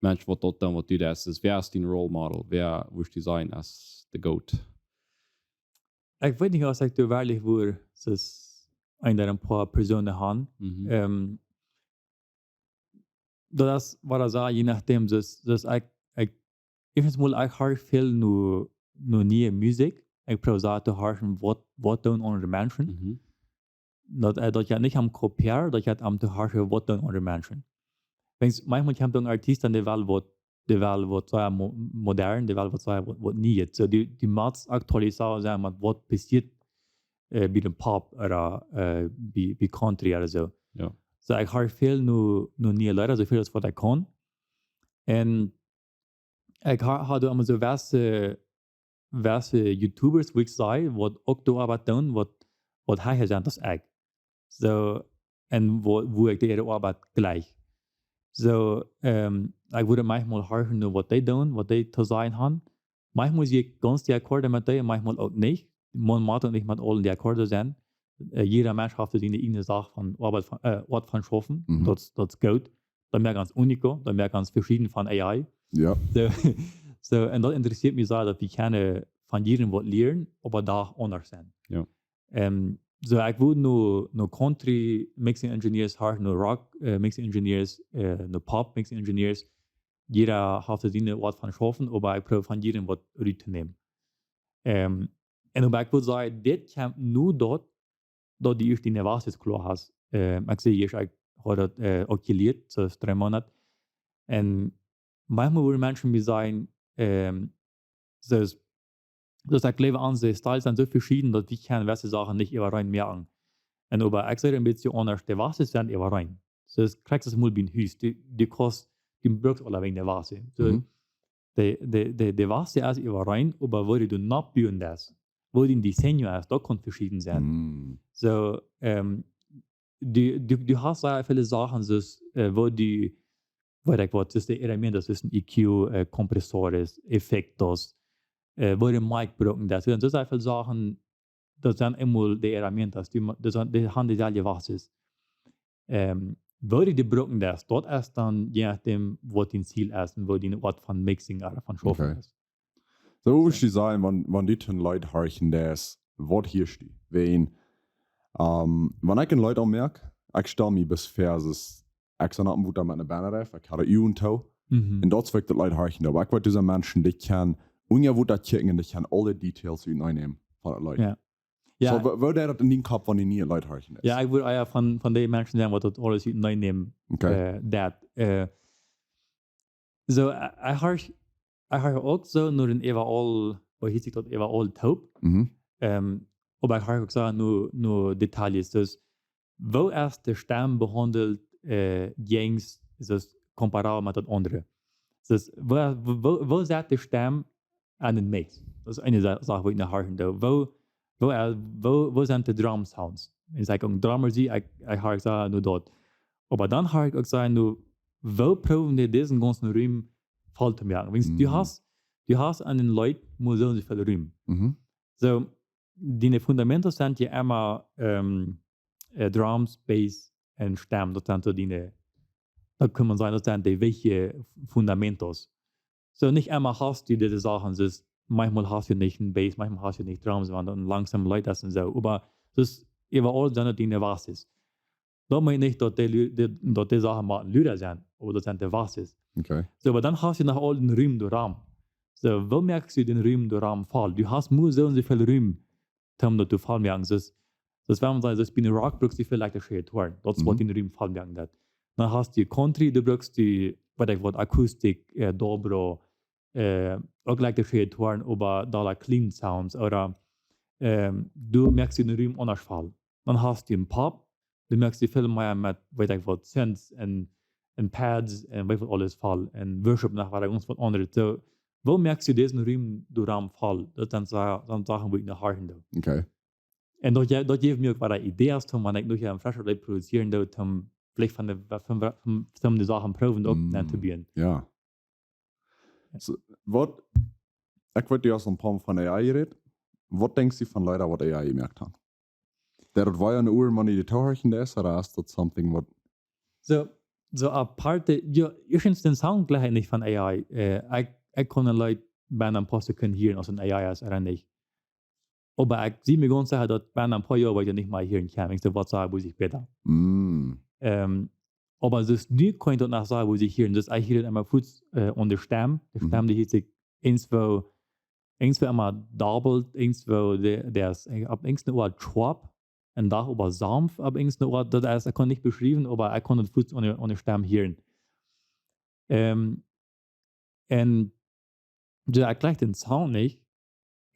Mensch, waut daut dan, waut du deist, es, wäa es dien Role Model? Wäa wurscht du sajen es de goat? Ekj weet nich, aus ekj doa werkjlich wua, daut es een ooda een poa Persoonen han. Mhm. Ähm, daut es, waut ekj saj, je nodäm, daut, daut ekj, ekj, easchtens mol, ekj horch väl no, no niee Musikj. Ekj proow soo to horchen, waut, waut doonen aundre Menschen. Mhm. Daut, äh, daut jeit nich om kopieren, daut jeit om to horchen, waut doonen aundre Menschen. Wiels maunchmol kjemt een Artist aun, dee well waut, dee well waut sea mo-, modern, dee well waut sea waut, waut Nieet. Soo, du, du motst aktualisieren, saj mau, waut passieet, äh, bie dän Pop ooda, äh, bie, bie Country ooda soo. Jo. Soo, ekj horch väl no, no niee Leeda, soo väl aus waut ekj kaun. Un ekj ha-, haud emma soo waut, waut YouTubers, wua ekj saj, waut uk doa waut doonen, waut, waut hecha sent aus ekj. Soo, un wua, wua ekj de äare Oabeit jlikj. Soo, ähm, ekj wudd maunchmol horchen no waut dee doonen, waut dee to sajen han. Maunchmol sie ekj gaunz d'accord met dee, maunchmol uk nich. Maun mott uk nich met aulen d'accord sennen. Äh, jieda Mensch haft siene ieejne Sach von Oabeit von, äh, Oat von schaufen. Mhm. Daut, daut es goot. Daut moakt ons unico, daut moakt ons veschieden von A I. Jo. Soo, soo, un daut interessieet mie sea, daut wie kjennen von jieda waut lieren, oba doch aundasch sennen. Jo. Ähm, soo, ekj wudd no, no Country Mixing Engineers horchen, no Rock, äh, Mixing Engineers, äh, no Pop Mixing Engineers. Jieda haft siene Oat von schaufen, oba ekj proow von jieda waut rut to nämen. Ähm, un oba ekj wudd sajen, dit kjemt nu daut, daut du ieescht diene Basis kloa hast. Ähm, ekj saj ieescht, ekj haud daut, äh, uk jelieet, soo aus dree Moonat. Un maunchmol wudden Menschen mie sajen, ähm, soo aus, soo aus ekj jleew, onse Styles sent soo veschieden, daut wie kjennen jewesse Sachen nich äwareen moaken. Un oba ekj saj een bät aundasch, de Wase sent äwareen. Soo, daut kjrichst du mol bie een Hus. Du, du kaust, du brukst aulawäajen de Wase. Soo, Mhm. de, de, de, de Wase es äwareen, oba woo du nopp buen deist, woo dien diseño es, daut kaun veschieden sennen. Mm. Soo, ähm, du, du, du hast sea väle Sachen, soo, äh, woo du, weet ekj waut, soo de herramientas, soo een E Q, äh, compresores, efectos, äh, woo du mic brucken deist. Soo, soo sea väle Sachen, daut sent eemol de herramientas, die, daut sent, dee han deeselwje Wases. Ähm, woo du dee brucken deist, daut es dan je nodäm waut dien Ziel es un woo dien Oat von mixing ooda von schaufen Okay. es. Soo, waut wudd jie sajen, wan, wan du een Leet horchen deist, waut hieescht du? Wäajen, ähm, wan ekj een Leet aunmoak, ekj stal mie bloos väa, soo, ekj sie opp een Wota met eene Band reef, ekj haud de Uagen too. Mhm. Un daut es waut ekj daut Leet horchen doo. Oba ekj weet, doa sent Menschen, dee kjennen unja Wota kjikjen un dee kjennen aule Details uteneen nämen von daut Leet. Jo. Jo, Soo, woo, woo deist daut en dien Kopp, wan du een Leet horchen deist? jo, ekj wudd ea von, von dee Menschen sennen, waut daut aules uteneen nämen, Okay. äh, daut, äh, soo, äh, ekj horch, ekj horch uk soo no dän äwaall, woo hieet sikj daut äwaall toop. Mhm. Ähm, oba ekj horch uk soo no, no Details. Soo, woo es de Stemm behaundelt, äh, jäajen, soo, comparabel met daut aundre? Soo, woo, woo, woo sett de Stemm aun dän Mix? Daut es eene Sa-, Sach, woo ekj no horchen doo. Woo, woo, äh, woo, woo sent de Drum Sounds? Un saj ekj, een Drummer sie, ekj, ekj horch soo no daut. Oba dan horch ekj uk soo no, woo proowen dee disen gaunzen Rum voll to moaken? Wiels du Mhm. hast, du hast aun een Leet, mott soo un soo väl Rum. Mhm. Soo, diene Fundamentos sent je emma, ähm, äh, Drums, Bass un Stemm. Daut sent soo diene, daut kaun maun sajen, daut sent de wichtje Fundamentos. Soo, nich emma hast du dise Sachen, soo, maunchmol hast du nich een Bass, maunchmol hast du nich Drums, wan daut een langsom Leet es un soo. Oba daut es äwaall sent daut diene Basis. Daut meent nich, daut dee, Lu-, dee, daut dee Sachen mau luda sent, oba daut sent de Basis. Okay. Soo, oba dan hast du noch aul dän Rum doaromm. Soo, woo moakst du dän Rum doaromm voll? Du hast mau soo un soo väl Rum, om daut to voll moaken. Soo, soo wan maun sajcht, soo bie Rock brukst du väl elektrische Gitarren. Daut es waut Mhm. dän Rum voll moaken deit. Dan hast du Country, du brukst du, weet ekj waut, Akustik, äh, Dobro, äh, uk elektrische Gitarren, oba doa clean Sounds, ooda, ähm, du moakst dän Rum aundasch voll. Dan hast du een Pop, du moakst dee väl mea met, weet ekj waut, Synths un, un Pads un weet waut aules voll. Un Worship noch waut gaunz waut aundret. Soo, woo moakst du disen Rum doaromm voll? Daut sent Sa-, sent Sachen, woo ekj no horchen doo. Okay. Un daut je-, daut jeft mie uk waut Ideas, om wan ekj noch een frescha Leet produzieren doo, om veleicht von de, von, von, von de Sachen proowen uk Mm. dan to buen. Jo. Soo, waut, ekj weet, du hast een poa Mol von A I jerät. Waut denkjst du von Leeda, waut A I jemoakt haft? Daut wia een Uhr, wan du dee toohorchen deist, ooda es daut something waut Soo, soo aparte, jo, ieeschtens dän Sound jlikj ekj nich von A I. Äh, ekj, ekj kaun een Leet benne een poa Sekunden hieren, aus et een A I es ooda nich. Oba ekj sie mie gaunz secha, daut benne een poa Joa woa ekj daut nich mea hieren kjennen. Ekj saj, waut saj, woo sikj bäta. Mm. Ähm, oba soo nu kaun ekj daut noch sajen, woo sikj hieren. Daut ekj hia emma fuaz, äh, aun de Stemm. De Mhm. Stemm, dee hieet sikj eent, woo, eent, woo emma dobbelt, eent, woo de, dee es, äh, opp eent eene Oat scharp, un dan oba sanft opp eent eene Oat. Daut es, ekj kaun nich beschriewen, oba ekj kaun et fuaz aun de, aun de Stemm hieren. Ähm, un jo, ekj jlikj dän Sound nich.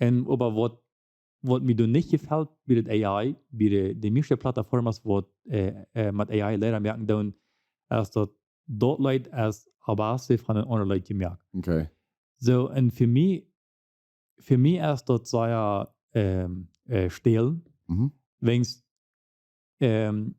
Un oba waut, waut mie doa nich jefelt bie daut A I, bie de, de mieeschte Plattformen waut, äh, äh, met A I Leeda moaken doonen, es daut daut Leet es opp Basis von een aundret Leet jemoakt. Okay. Soo, un fa mie, fa mie es daut sea, ähm, äh, stälen. Mhm. Wiels, ähm,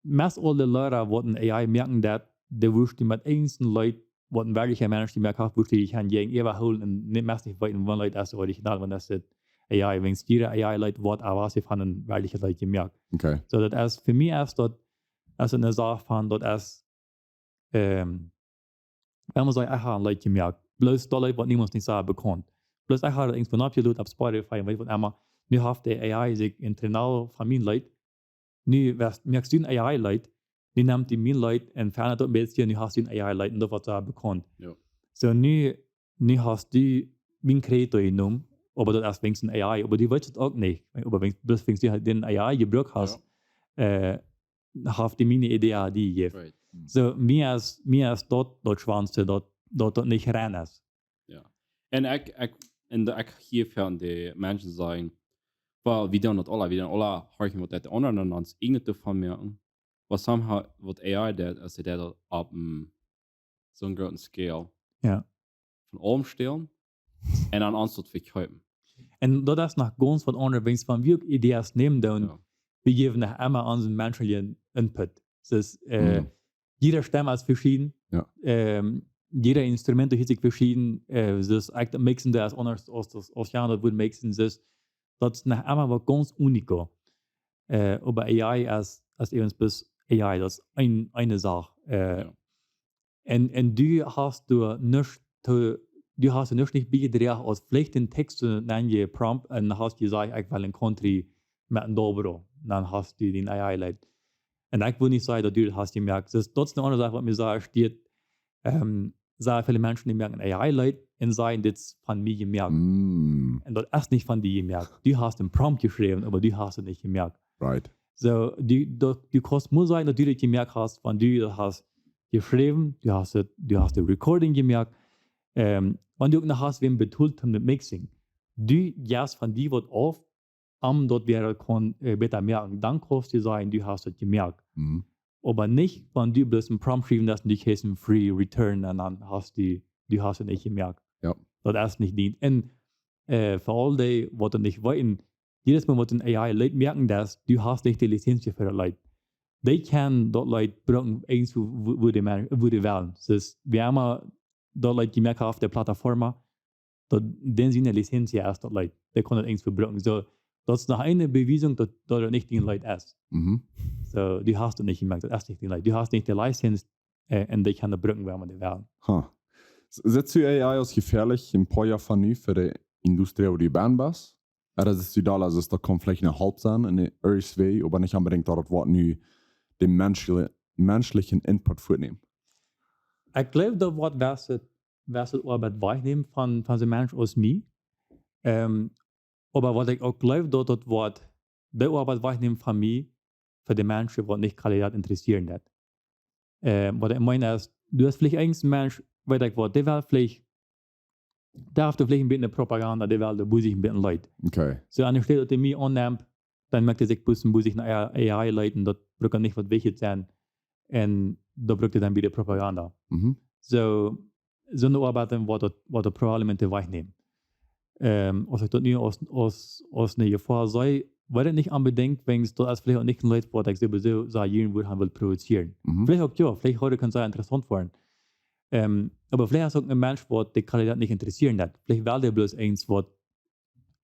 meist aule Leeda, waut een A I moaken deit, dee wurscht du met eent een Leet, waut een werkjlicha Mensch jemoakt haft, wurscht du dee kjennen jäajen äwahoolen un nich, meist nich weeten, waut Leet es original, waut es daut A I. Wiels jieda A I Leet woat opp Basis von een werkjlichet Leet jemoakt. Okay. Soo, daut es, fa mie es daut, es eene Sach von, daut es, ähm, wan maun sajcht, ekj hab een Leet jemoakt. Bloos daut Leet woat niemols nich soo bekaunt. Bloos ekj hab daut irjentwua oppjelot opp Spotify un weet waut emma. Nu haft de A I sikj een Trainal von mien Leet. Nu woascht, moakst du een A I Leet. Nu nemt dee mien Leet un veendat daut een bät, nu hast du een A I Leet un daut woat soo bekaunt. Jo. Soo nu, nu hast du mien Creator jenomen, oba daut es weens een A I, oba dee weet et uk nich. Oba weens, bloos weens du dän A I jebrukt hast, Jo. äh, haft dee miene Idee aul jejäft. Right. Soo, mie es, mie es daut, daut schwoaste, daut, daut daut nich rein es. En ekj, ekj, en de, ekj hia von de Menschen sajen, Well, wie doonen daut aula, wie doonen aula horchen, waut deit de aundra, un ons irjent doavon moaken. Waut somehow, waut A I deit, es see deit daut opp een, soon grooten Scale. Jo. Von aulem stälen un aun ons daut vekjeepen. Un daut es noch gaunz waut aundret, wiels wan wie uk Ideas nämen doonen, Jo. wie jäwen noch emma onsen menschlichen Input. Daut es, äh, Mhm. jieda Stemm es veschieden. Jo. Ähm, jieda Instrument hieet sikj veschieden. Äh, daut es, ekj, daut mixen, daut es aundasch aus, aus, aus Jan daut wudd mixen. Daut es, daut es noch emma waut gaunz unico. Äh, oba A I es, es eewens bloos A I, daut es een, eene Sach. Äh, Jo. un, un du hast doa nuscht to, du hast doa nuscht nich biedroagen aus veleicht dän Text to, nenn je Prompt un hast jesajcht, ekj well een Country met een dobro. Dan hast du dän A I Leet. Un ekj well nich sajen, daut du daut hast jemoakt. Daut, daut es eene aundre Sach, waut mie sea stieet. Ähm, sea väle Menschen, dee moaken A I Leet un sajen, dit es von mie jemoakt. Mm. Un daut es nich von die jemoakt. Du hast een Prompt jeschräwen, oba du hast et nich jemoakt. Right. Soo, du, daut, du kaust mau sajen, daut du daut jemoakt hast, wan du daut hast jeschräwen, du hast et, du hast de Recording jemoakt. Ähm, wan du uk noch hast, wäm betolt om daut mixen. Du jefst von die waut auf, om daut wäa kaun, äh, bäta moaken. Dan kaust du sajen, du hast et jemoakt. Mm. Oba nich, wan du bloos een Prompt schriewen deist un du kjrichst een free return un dan hast du, du hast et nich jemoakt. Jo. Daut es nich dien. Un, äh, fa aul dee, waut daut nich weeten, jiedet Mol, waut een A I Leet moaken deit, du hast nich de Lizenz fa daut Leet. Dee kaun daut Leet brucken, irjentwua, wua, wua dee, wua dee wellen. Daut es, wäa emma daut Leet jemoakt haft, de Plataforma, daut, dän siene Lizenz es daut Leet. Dee kaun daut irjentwua brucken. Soo, daut es noch eene Bewiesunk, daut, daut et nich dien Leet es. Mhm. Soo, du hast et nich jemoakt, daut es nich dien Leet. Du hast nich de Lizenz, äh, un dee kaun daut brucken, wäa emma dee wellen. Ha. S-, sitt du A I aus jefäalich een poa Joa von nu fa de Industrie, wua du bie best? Ooda sitt du daut, aus daut kaun veleicht een Help sennen en de early way, oba nich onbedingt daut et woat nu dän menschle-, menschlichen Input wajchnämen? Ekj gleew, daut woat bäta, bäta Oabeit wajchnämen von, von soon Mensch aus mie. Ähm, oba waut ekj uk gleew, daut daut woat de Oabeit wajchnämen von mie, fa de Menschen, waut nich Qualität interessieren deit. Äh, waut ekj meen es, du hast veleicht een Mensch, weet ekj waut, dee well veleicht, dee haft veleicht een bät Propaganda, dee well de Busch een bät leet. Okay. Soo, aun de Städ daut hee mie aunnemt, dan moakt hee sikj bloos een Busch no A I leeten, daut brukt nich waut Wichtjet sennen. Un daut brukt hee dan bie de Propaganda. Mhm. Soo, soone Oabeiten woat daut, woat daut probably met de Wajch nämen. Ähm, aus ekj daut nu aus, aus, aus eene Jefoa see, weet ekj nich onbedinjt, wiels daut es veleicht uk nich een Leet, waut ekj sowieso soo jieren wudd haben wellen produzieren. Mhm. Veleicht uk jo, veleicht haud daut kunt sea interessaunt woaren. Ähm, oba veleicht es uk een Mensch, waut de Qualität nich interessieren deit. Veleicht well dee bloos eent waut,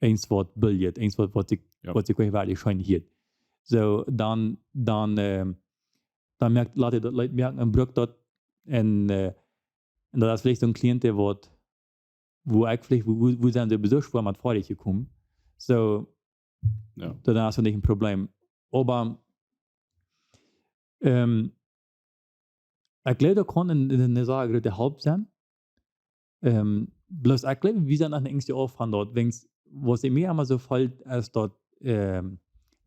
eent waut billjet, eent waut, waut sikj, Jo. waut sikj werkjlich scheen hieet. Soo, dan, dan, ähm, dan moakt, lat hee daut Leet moaken un brukt daut. Un, äh, un daut es veleicht soon Client, waut, wua ekj veleicht, wua, wua, wua sent dee Besuchsformat foadich jekomen. Soo, Jo. dan es daut nich een Problem. Oba, ähm, ekj gleew, daut kaun een, een, een sea groote Help sennen. Ähm, bloos ekj gleew, wie sent noch nich soo oft von daut. Wiels, waut mie emma soo felt, es daut, ähm,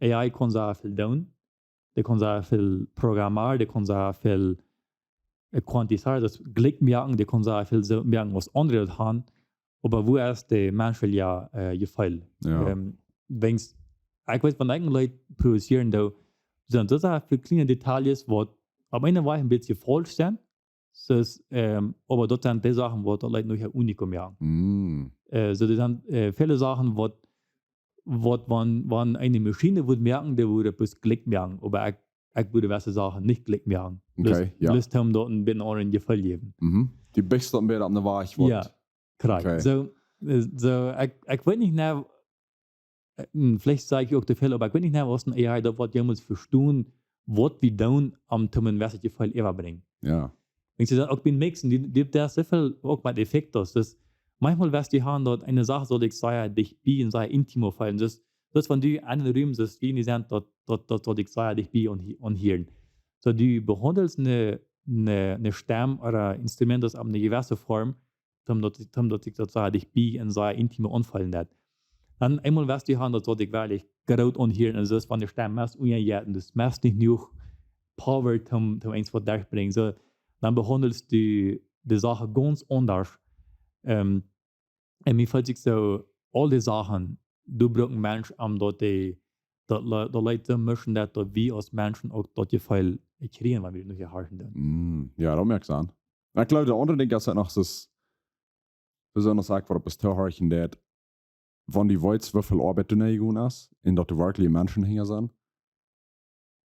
A I kaun sea väl doonen. Dee kaun sea väl programmeren, dee kaun sea väl, äh, quantifieren, daut jlikj moaken, dee kaun sea väl soo moaken aus aundre daut haben. Oba wua es de menschelje, äh, Jefeel? Jo. Ähm, wiels, ekj weet, wan ekj een Leet produzieren doo, sent daut sea väl kjliene Details, waut opp eene Wajch een bät faulsch sent. Daut, ähm, oba daut sent dee Sachen, waut daut Leet noch unico moaken. Mm. Äh, soo, daut sent, äh, väle Sachen, waut, waut wan, wan eene Maschien wudd moaken, dee wudd daut bloos jlikj moaken. Oba ekj, ekj wudd dise Sachen nich jlikj moaken. Bloos, Okay, jo. Bloos om daut een bät een aundret Jefeel jäwen. Mhm. Du best daut mea aun de Wajch, waut. Jo, korrekt. Okay. Soo, äh, soo, ekj, ekj weet nich, na, äh, hm, veleicht saj ekj uk too väl, oba ekj weet nich, na, aus een A I daut woat jemols vestonen, waut wie doonen, om to een besset Jefeel äwatobrinjen. Jo. Wan du dan uk bie mixen, dee, dee, daut es soo väl uk met Effekten. Daut, manchmol woascht du haben, daut eene Sach saul sikj sea dicht bie un sea intimo feelen. Daut, daut wan du aun een Rum sitst, dee nich sent, daut, daut, daut saul sikj sea dicht bie aun, aunhieren. Soo, du behaundelst eene, eene, eene Stemm ooda Instrument, daut opp eene jewesse Form, om daut, om daut sikj daut sea dicht bie un sea intimo aunfeelen deit. Dan eemol woascht du haben, daut saul sikj werkjlich groot aunhieren, un daut wan de Stemm meist unjajäten, daut meist nich jenuach Power om, om eent waut derchbrinjen. Soo, dan behaundelst du de Sach gaunz aundasch. Ähm, un mie felt sikj soo, aul dee Sachen, du brukst een Mensch, om daut dee, daut, Le- daut Leet soo mischen, daut, daut wie aus Menschen uk daut Jefeel kjrieen, wan wie nu hia horchen doonen. Mm, jo, daut moakt Senn. Ekj jleew, daut aundre Dinkj es daut noch, es besonda, ekj wudd opp daut toohorchen, daut, wan du weetst, woo väl Oabeit doa nenn jegonen es, un daut doa werkjlich Menschen hinja sent,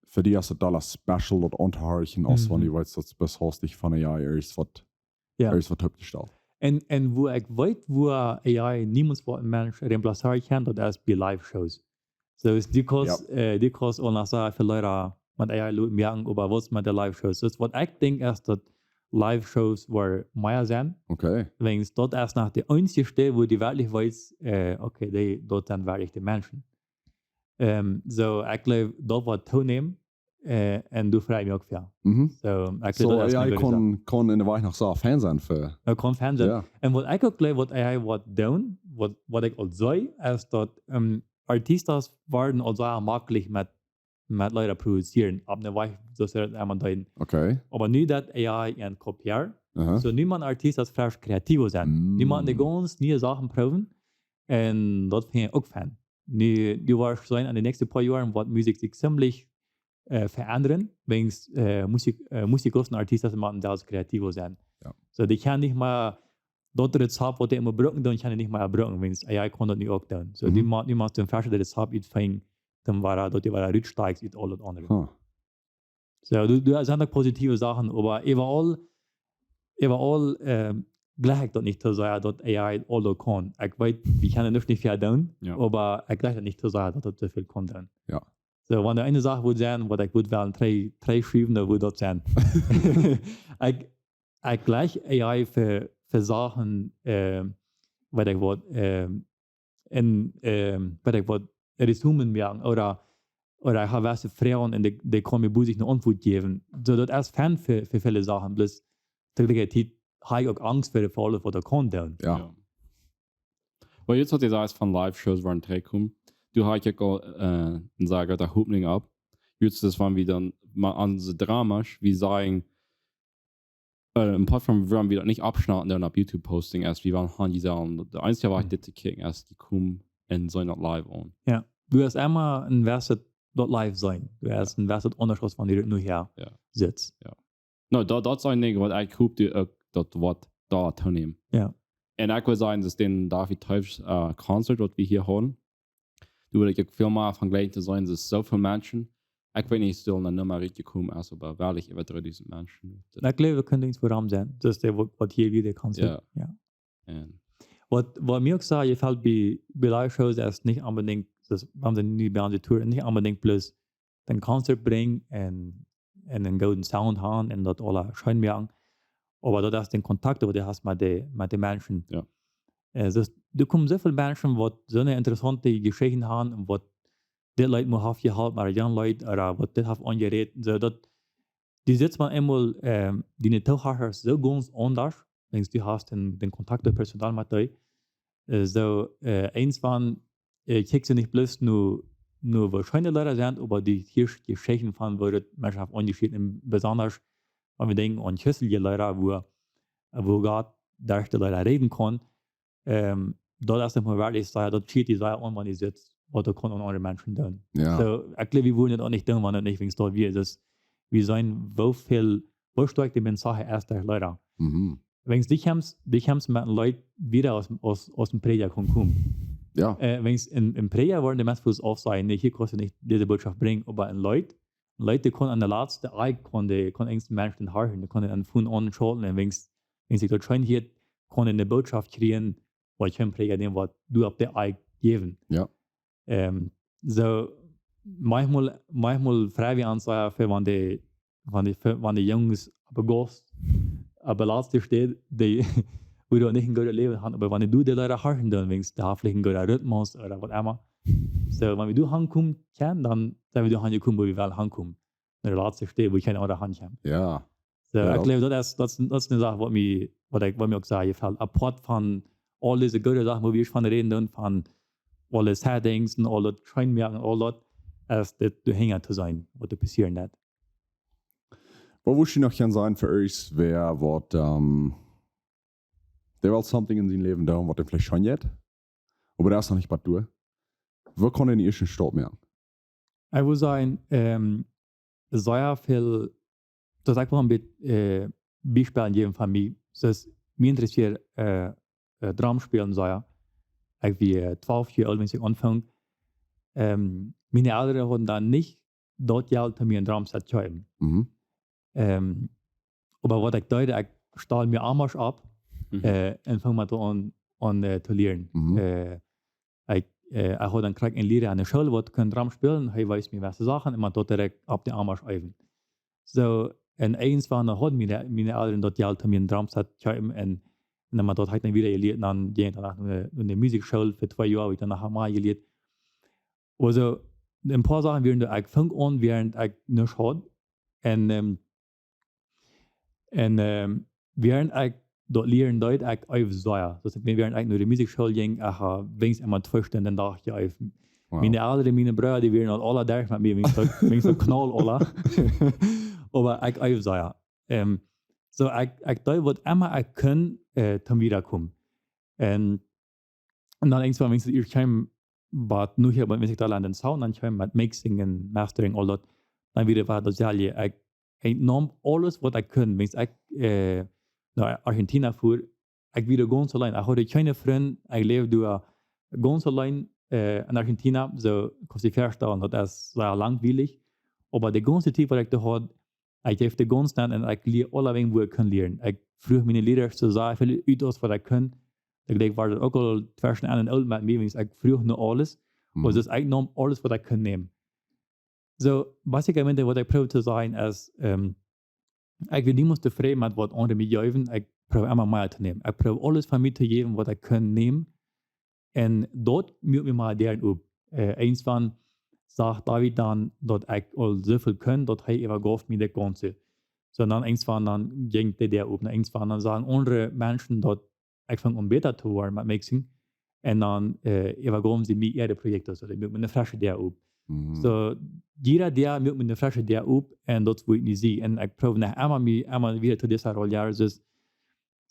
fa die es daut aul special, daut auntohorchen, aus wan Mhm. du weetst, daut es best hastich von A I irjent waut, Jo. irjent waut oppjestalt. Un, un woo ekj weet, woo A I niemols woat een Mensch reemplazeren kaun, daut es bie Live-Shows. Soo es die Kost, Jo. äh, die Kost aul noch sea väl Leet met A I loten moaken, oba waut met de Live-Shows? Daut waut ekj denkj es daut Live-Shows woaren mea sennen. Okay. Wäajens daut es noch de eensje Städ, woo du werkjlich weetst, äh, okay, dee, daut sent werkjlich de Menschen. Ähm, soo, ekj jleew, daut woat toonämen, äh, un doa frei ekj mie uk fa. Mhm. Soo, ekj jleew, Soo, daut es A I eene goode Sach. kaun, kaun enne Wajch noch soo fein sennen fa. Daut kaun fein sennen. Jo. Un waut ekj uk jleew, waut A I woat doonen, waut, waut ekj aul see, es daut, ähm, Artisten woaren aul sea maklich met, met Leeda produzieren. Opp eene Wajch, soo aus see daut emma deeden. Okay. Oba nu daut A I an kopieet, Aha. soo nu motten Artisten fresch kreativ sennen. Nu motten dee Mm. gaunz niee Sachen proowen. Un daut finj ekj uk fein. Nu, du woascht seenen, en de näakjste poa Joaren woat Musikj sikj ziemlich, äh, veendren, wäajens, äh, Musikj, äh, Musikj un Artisten motten selfst kreativ sennen. Jo. Soo, dee kjennen nich mea daut Rezapt, waut dee emma brucken, dan kjennen dee nich mea brucken, wäajens A I kaun daut nu uk doonen. Soo, Mhm. du mottst, du mottst een freschet Rezapt utfinjen, dan woat daut, du woascht rutsteakjen ut aul daut aundre. Huh. Soo, du, du, et sent uk positive Sachen, oba äwaraul, äwaraul, ähm, jleich ekj daut nich too sea, daut A I aul daut kaun. Ekj weet, wie kjennen daut nich väl doonen, Jo. oba ekj jleich daut nich too sea, daut daut soo väl kaun doonen. Jo. Soo, wan doa eene Sach wudd sennen, waut ekj wudd wellen trigj, trigjschriewen, dan wudd daut sennen. Ekj, ekj jleich A I fa, fa Sachen, ähm, weet ekj waut, ähm, en, ähm, weet ekj waut, Resumen moaken, ooda, ooda ekj hab waut Froagen un dee, dee kaun mie bosich eene Auntwuat jäwen. Soo, daut es fein fa, fa väle Sachen, bloos to jlikje Tiet hab ekj uk Angst fa, fa aules, waut daut kaun doonen. Jo. Jo. Oba jie haben jesajcht, von Live-Shows woaren trigjkomen. Doa hab ekj uk aul, äh, een sea groote Hopninj opp. Jie haben daut, wan wie dan mol aun de Dramasch, wie sajen, äh, een poa von, wuarom wie daut nich oppschnallen un dan opp YouTube posten, aus wie wellen haben, dee sellen, de eensje Wajch Mhm. dit to kjikjen, es dee komen un seenen daut live aun. Jo. Du hast emma een wesset daut live seenen. Du hast Jo. een wesset Unjascheet, wan du nu hia Jo. sitst. Jo. No, daut, daut sent Dinja, waut ekj hop, dee uk daut woat doa toonämen. Jo. Un ekj wudd sajen, daut dän David Toews, äh, Concert, waut wie hia hauden, doa wudd ekj uk väl mea von jlikjen to seenen, daut soo väl Menschen, ekj weet nich, es doa eene Numma rutjekomen es, oba werkjlich äwa dreedusent Menschen. Ekj jleew, wie kjennen eent fa am sennen. Daut es dee, waut, waut hia wada kaun Jo. sennen. Jo. Un Waut, waut mie uk sea jefelt bie, bie Live-Shows es nich onbedinjt, daut, wan see nu bie onse Tour, nich onbedinjt bloos dän Concert brinjen un, un eenen gooden Sound haben un daut aules scheen moaken. Oba daut es dän Kontakt, waut du hast met de, met de Menschen. Jo. Äh, daut, doa komen soo väl Menschen, waut soone interessaunte Jeschichten haben un waut dit Leet mie haft jeholpen, ooda jan Leet, ooda waut dit haft aunjerät. Soo daut, du sitst mau eemol, ähm, dee Toohorcha soo gaunz aundasch, wäajens du hast dän, dän Kontakt personal met dee. Äh, soo, äh, eent von, äh, kjikjst du nich bloos no, no waut scheene Leeda sent, oba dee hia Jeschichten von, woo daut Menschen haben aunjeschräwen, un besonda, wan wie denkjen aun christelje Leeda, woo, woo Gott derch de Leeda räden kaun, ähm, daut es emma werkjlich sea, daut schieet die sea aun, wan du sitst, waut du kaust aun aundre Menschen doonen. Jo. Soo, ekj jleew, wie wudden daut uk nich doonen, wan daut nich wäajens daut wia. Daut wie seenen, woo väl, woo stoakj de Message es derch Leeda. Mhm. Wäajens du kjemst, du kjemst met een Leet wieda aus, aus, aus een Prädja kaun komen. Jo. Äh, wäajens een, een Prädja woat de meist bloos aufsajen, nä, hia kaust du nich dise Botschaft brinjen, oba een Leet, een Leet, dee kaun aun de latste Eck, kaun dee, kaun eent een Mensch dän horchen, dee kaun dän aunfangen aunschaulen, un wäajens, wäajens ekj daut scheen hia, kaun dee eene Botschaft kjrieen, waut kjeen Prädja dän woat doa opp de Eck jäwen. Jo. Ähm, soo, maunchmol, maunchmol frei wie ons sea fa, wan dee, wan dee, fa, wan dee Junges opp de Gauss, opp de latste Städ, dee, woo dee nich een goodet Läwen haben, oba wan dee doa de Leeda horchen doonen, wäajens dee haben veleicht een gooden Rhythmus ooda waut emma. Soo, wan wie doa hankomen kjennen, dan sent wie doa hanjekomen, wua wie wellen hankomen. No de latste Städ, wua kjeen aundra hankjemt. Jo. Soo, Jo, ekj daut jleew, daut es, daut es, daut es eene Sach, waut mie, waut ekj, waut mie uk sea jefelt. Apart von aul dise goode Sachen, wua wie von räden doonen, von aule Settings un aul daut scheen moaken un aul daut, es dit doahinja to seenen, waut doa passieren deit. Waut wurscht du noch jieren sajen fa irjentwäa, waut, ähm, dee well something en sien Läwen doonen, waut am veleicht scheen jeit? Oba dee es noch nich bat doa. Woo kaun een ieescht een Stap moaken? Ekj wudd sajen, ähm, sea väl, daut ekj woa een bät, äh, Biespel jäwen von mie. Daut mie interesseet, äh, äh, Drum spälen sea. Ekj wia, äh, twalf Joa oolt, aus ekj aunfunk. Ähm, miene Elren hauden dan nich daut Jelt, om mie een Drumset to kjeepen. Mhm. Ähm, oba waut ekj deed, ekj stald mie emma opp, Mhm. äh, un funk mau aun, aun, äh, to lieren. Mhm. Äh, ekj, äh, ekj haud dan krakjt een Liera aun de School, waut kunn Drum spälen. Hee wees mie waut fa Sachen, un mau daut direkt opp de emma äwen. Soo, un eent von de hauden miene, miene Elren daut Jelt, om mie een Drumset to kjeepen, un, un dan mau daut hab ekj dan wada jelieet, dan jinkj ekj dan no de, no de Musikjool fa twee Joa, wua ekj dan noch mea jelieet. Aulsoo, een poa Sachen wieren doa, ekj funk aun, wiarent ekj nuscht haud. Un, ähm, un, ähm, wiarent ekj daut lieren deed, ekj eewd sea. Daut ekj, wiarent ekj no de Musikjool jinkj, ekj haud weens emma twee Stunden dän Dach jeeewd. Wow. Miene Elren, miene Breeda, dee wieren aul aula doa met mie, weens daut, weens daut knald aula. Oba ekj eewd sea. Ähm, soo, ekj, ekj deed waut emma ekj kunn, äh, toom wieda komen. Un, un dan eent von, weens ekj kjeem, waut nu hia bie Music Thailand un Sound, dan kjeem met Mixing un Mastering, aul daut, dan wia waut daut selwje. Ekj, ekj neem aules waut ekj kunn, weens ekj, äh, no Argentina fua, ekj wia gaunz auleen. Ekj haud kjeene Frind, ekj läwd doa gaunz auleen, äh, en Argentina, soo kaust die väastalen, daut es sea langwielich. Oba de gaunze Tiet, waut ekj doa haud, ekj jeef de gaunze Tiet un ekj lieed aulawäajen, wua ekj kunn lieren. Ekj fruach miene Liera to sajen, väl ut aus waut ekj kunn. Ekj denkj, wia daut uk aul tweschen aun un aul met mie, weens ekj fruach no aules. Mhm. Aulsoo, ekj neem aules waut ekj kunn nämen. Soo, basically, waut ekj proow to sajen es, ähm, ekj wia niemols tofräd met waut aundre mie jeewen. Ekj proow emma mea to nämen. Ekj proow aules von mie to jäwen, waut ekj kunn nämen. Un daut muak mie mau Däaren op. Äh, eent von, säd David dan, daut ekj aul soo väl kunn, daut hee äwagauf mie daut gaunze. Soo dan eent von, dan jinkj de Däa op. Dan eent von, dan sagen aundre Menschen, daut ekj funk aun bäta to woaren met Mixing. Un dan, äh, äwagaufen see mie äare Projekte, soo daut muak mie eene fresche Däa op. Mhm. Soo, jieda Däa muak mie eene fresche Däa op, un daut es wua ekj nu sie. Un ekj proow noch emma mie, emma wada to dise Roll, jo, daut es,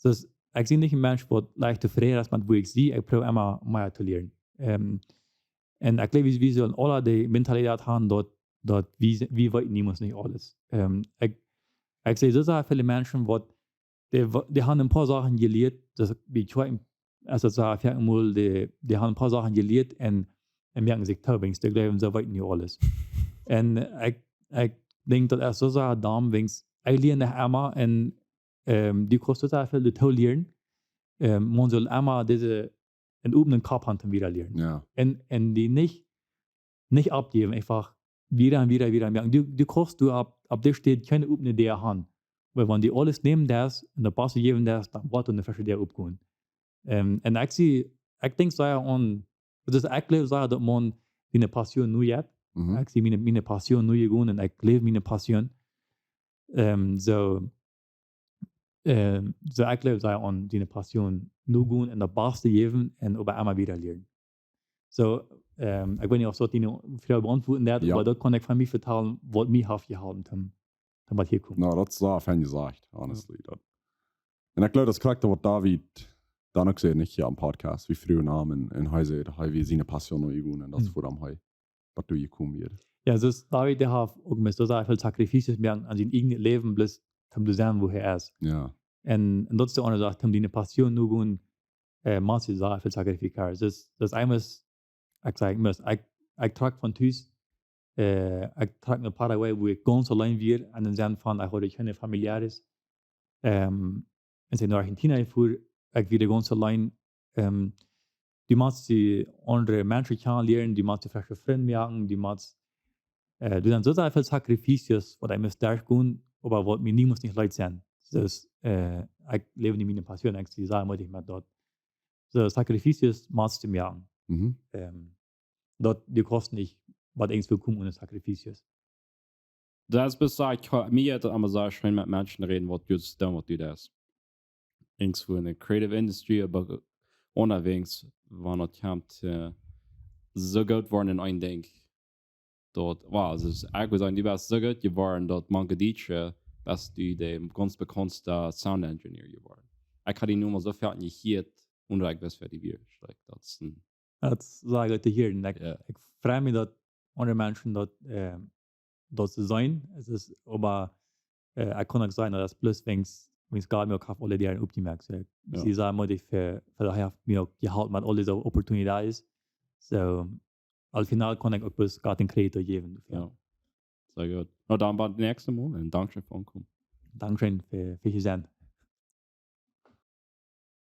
daut es, ekj sie nich een Mensch, waut leicht tofräd es met wua ekj sie, ekj proow emma mea to lieren. Ähm, un ekj jleew, wie, wie sellen aula de Mentalität haben, daut, daut wie, wie weeten niemols nich aules. Ähm, ekj, ekj see soo sea väl Menschen, waut, dee, wa- dee haben een poa Sachen jelieet, daut wie kjwäten, aus daut soo väl mol, dee, dee haben een poa Sachen jelieet un, un moaken sikj too, weens dee jleewen, see weeten nu aules. Un ekj, ekj denkj, daut es soo sea domm, weens ekj lia noch emma un, ähm, du kaust soo sea väl doatoo lieren, ähm, maun saul emma dise, een openen Kopp haben toom wieda lieren. Jo. Un, un dee nich, nich oppjäwen, eefach wada un wada, wada moaken. Du, du kaust doa opp, opp dise Städ kjeene opene Däa haben. Oba wan du aules nämen deist un daut Baste jäwen deist, dan woat eene fresche Däa opkomen. Ähm, un ekj see, ekj denkj sea aun, daut es, ekj jleew sea, daut maun siene Passion nu jeit. Mhm. Ekj sie miene, miene Passion nu jegonen un ekj läw miene Passion. Ähm, soo, ähm, soo ekj jleew sea aun siene Passion nu gonen un daut Baste jäwen un oba emma wada lieren. Soo, ähm, ekj weet nich, auf daut diene Froag beauntwuaden deit, Jo. oba daut kaun ekj von mie vetalen, waut mie haft jeholpen, toom, toom waut hia komen. No, daut es sea fein jesajcht, honestly. Daut. Un ekj jleew, daut es krakjt waut David dan uk säd, nich, hia aum Podcast, wie fruagen am un, un hee säd, hee wia siene Passion nu jegonen un daut es Mhm. wuarom hee, waut doa jekomen wia. Jo, soo es David, dee haft uk met soo sea väl Sacrifices jemoakt aun sien eejnet Läwen, bloos toom to sennen, wua hee es. Jo. Un, un daut es de aundre Sach, toom diene Passion nu gonen, äh, mott see sea väl sacrificar. Daut es, daut es eemol, ekj saj, ekj mott, ekj, ekj trock von Tus, äh, ekj trock no Paraguay, wua ekj gaunz auleen wia, aun dän Senn von, ekj haud kjeene familiares. Ähm, un sie no Argentina fua, ekj wia gaunz auleen. Ähm, du motst dee aundre Menschen kjanen lieren, du motst dee fresche Frind moaken, du motst, äh, du dan soo sea väl Sacrifices, waut ekj mott derchgonen, oba waut mie niemols nich leet sent. Daut es, äh, ekj läw nu miene Passion, ekj sie sea mootich met daut. Soo, Sacrifices motst du moaken. Mhm. Ähm, daut, du kaust nich waut eent vekomen one Sacrifices. Daut es besajcht, ekj ha-, mie jeit daut emma sea scheen met Menschen räden, waut du doonen, waut du deist. Irjentwoo en de creative industry, oba uk unjawäajes, wan daut kjemt, äh, soo goot woaren en een Dinkj. Daut, wow, daut es, ekj wudd sajen, du best soo goot jeworden, daut mank de Dietsche best du de gaunz bekaundste Sound Engineer jeworden. Ekj haud dee nu mol soo väl nich jehieet, un ekj wist, wäa du wieescht. Like, daut es een Daut es sea goot to hieren. Ekj, ekj frei mie daut aundre Menschen daut, äh, daut see seenen. Et es, oba, äh, ekj kaun uk sajen daut es bloos wäajens, wäajens Gott mie uk haft aule Däaren opjemoakt. Soo, ekj sie sea modig fa, fa daut hee haft mie uk jeholpen met aul dise Opportunitäten. Soo, al final kaun ekj uk bloos Gott dän Kredit jäwen doafäa. Sea goot. Na dan, bat daut näakjste Mol un dankscheen fa aunkomen. Dankscheen fa, fa hia sennen.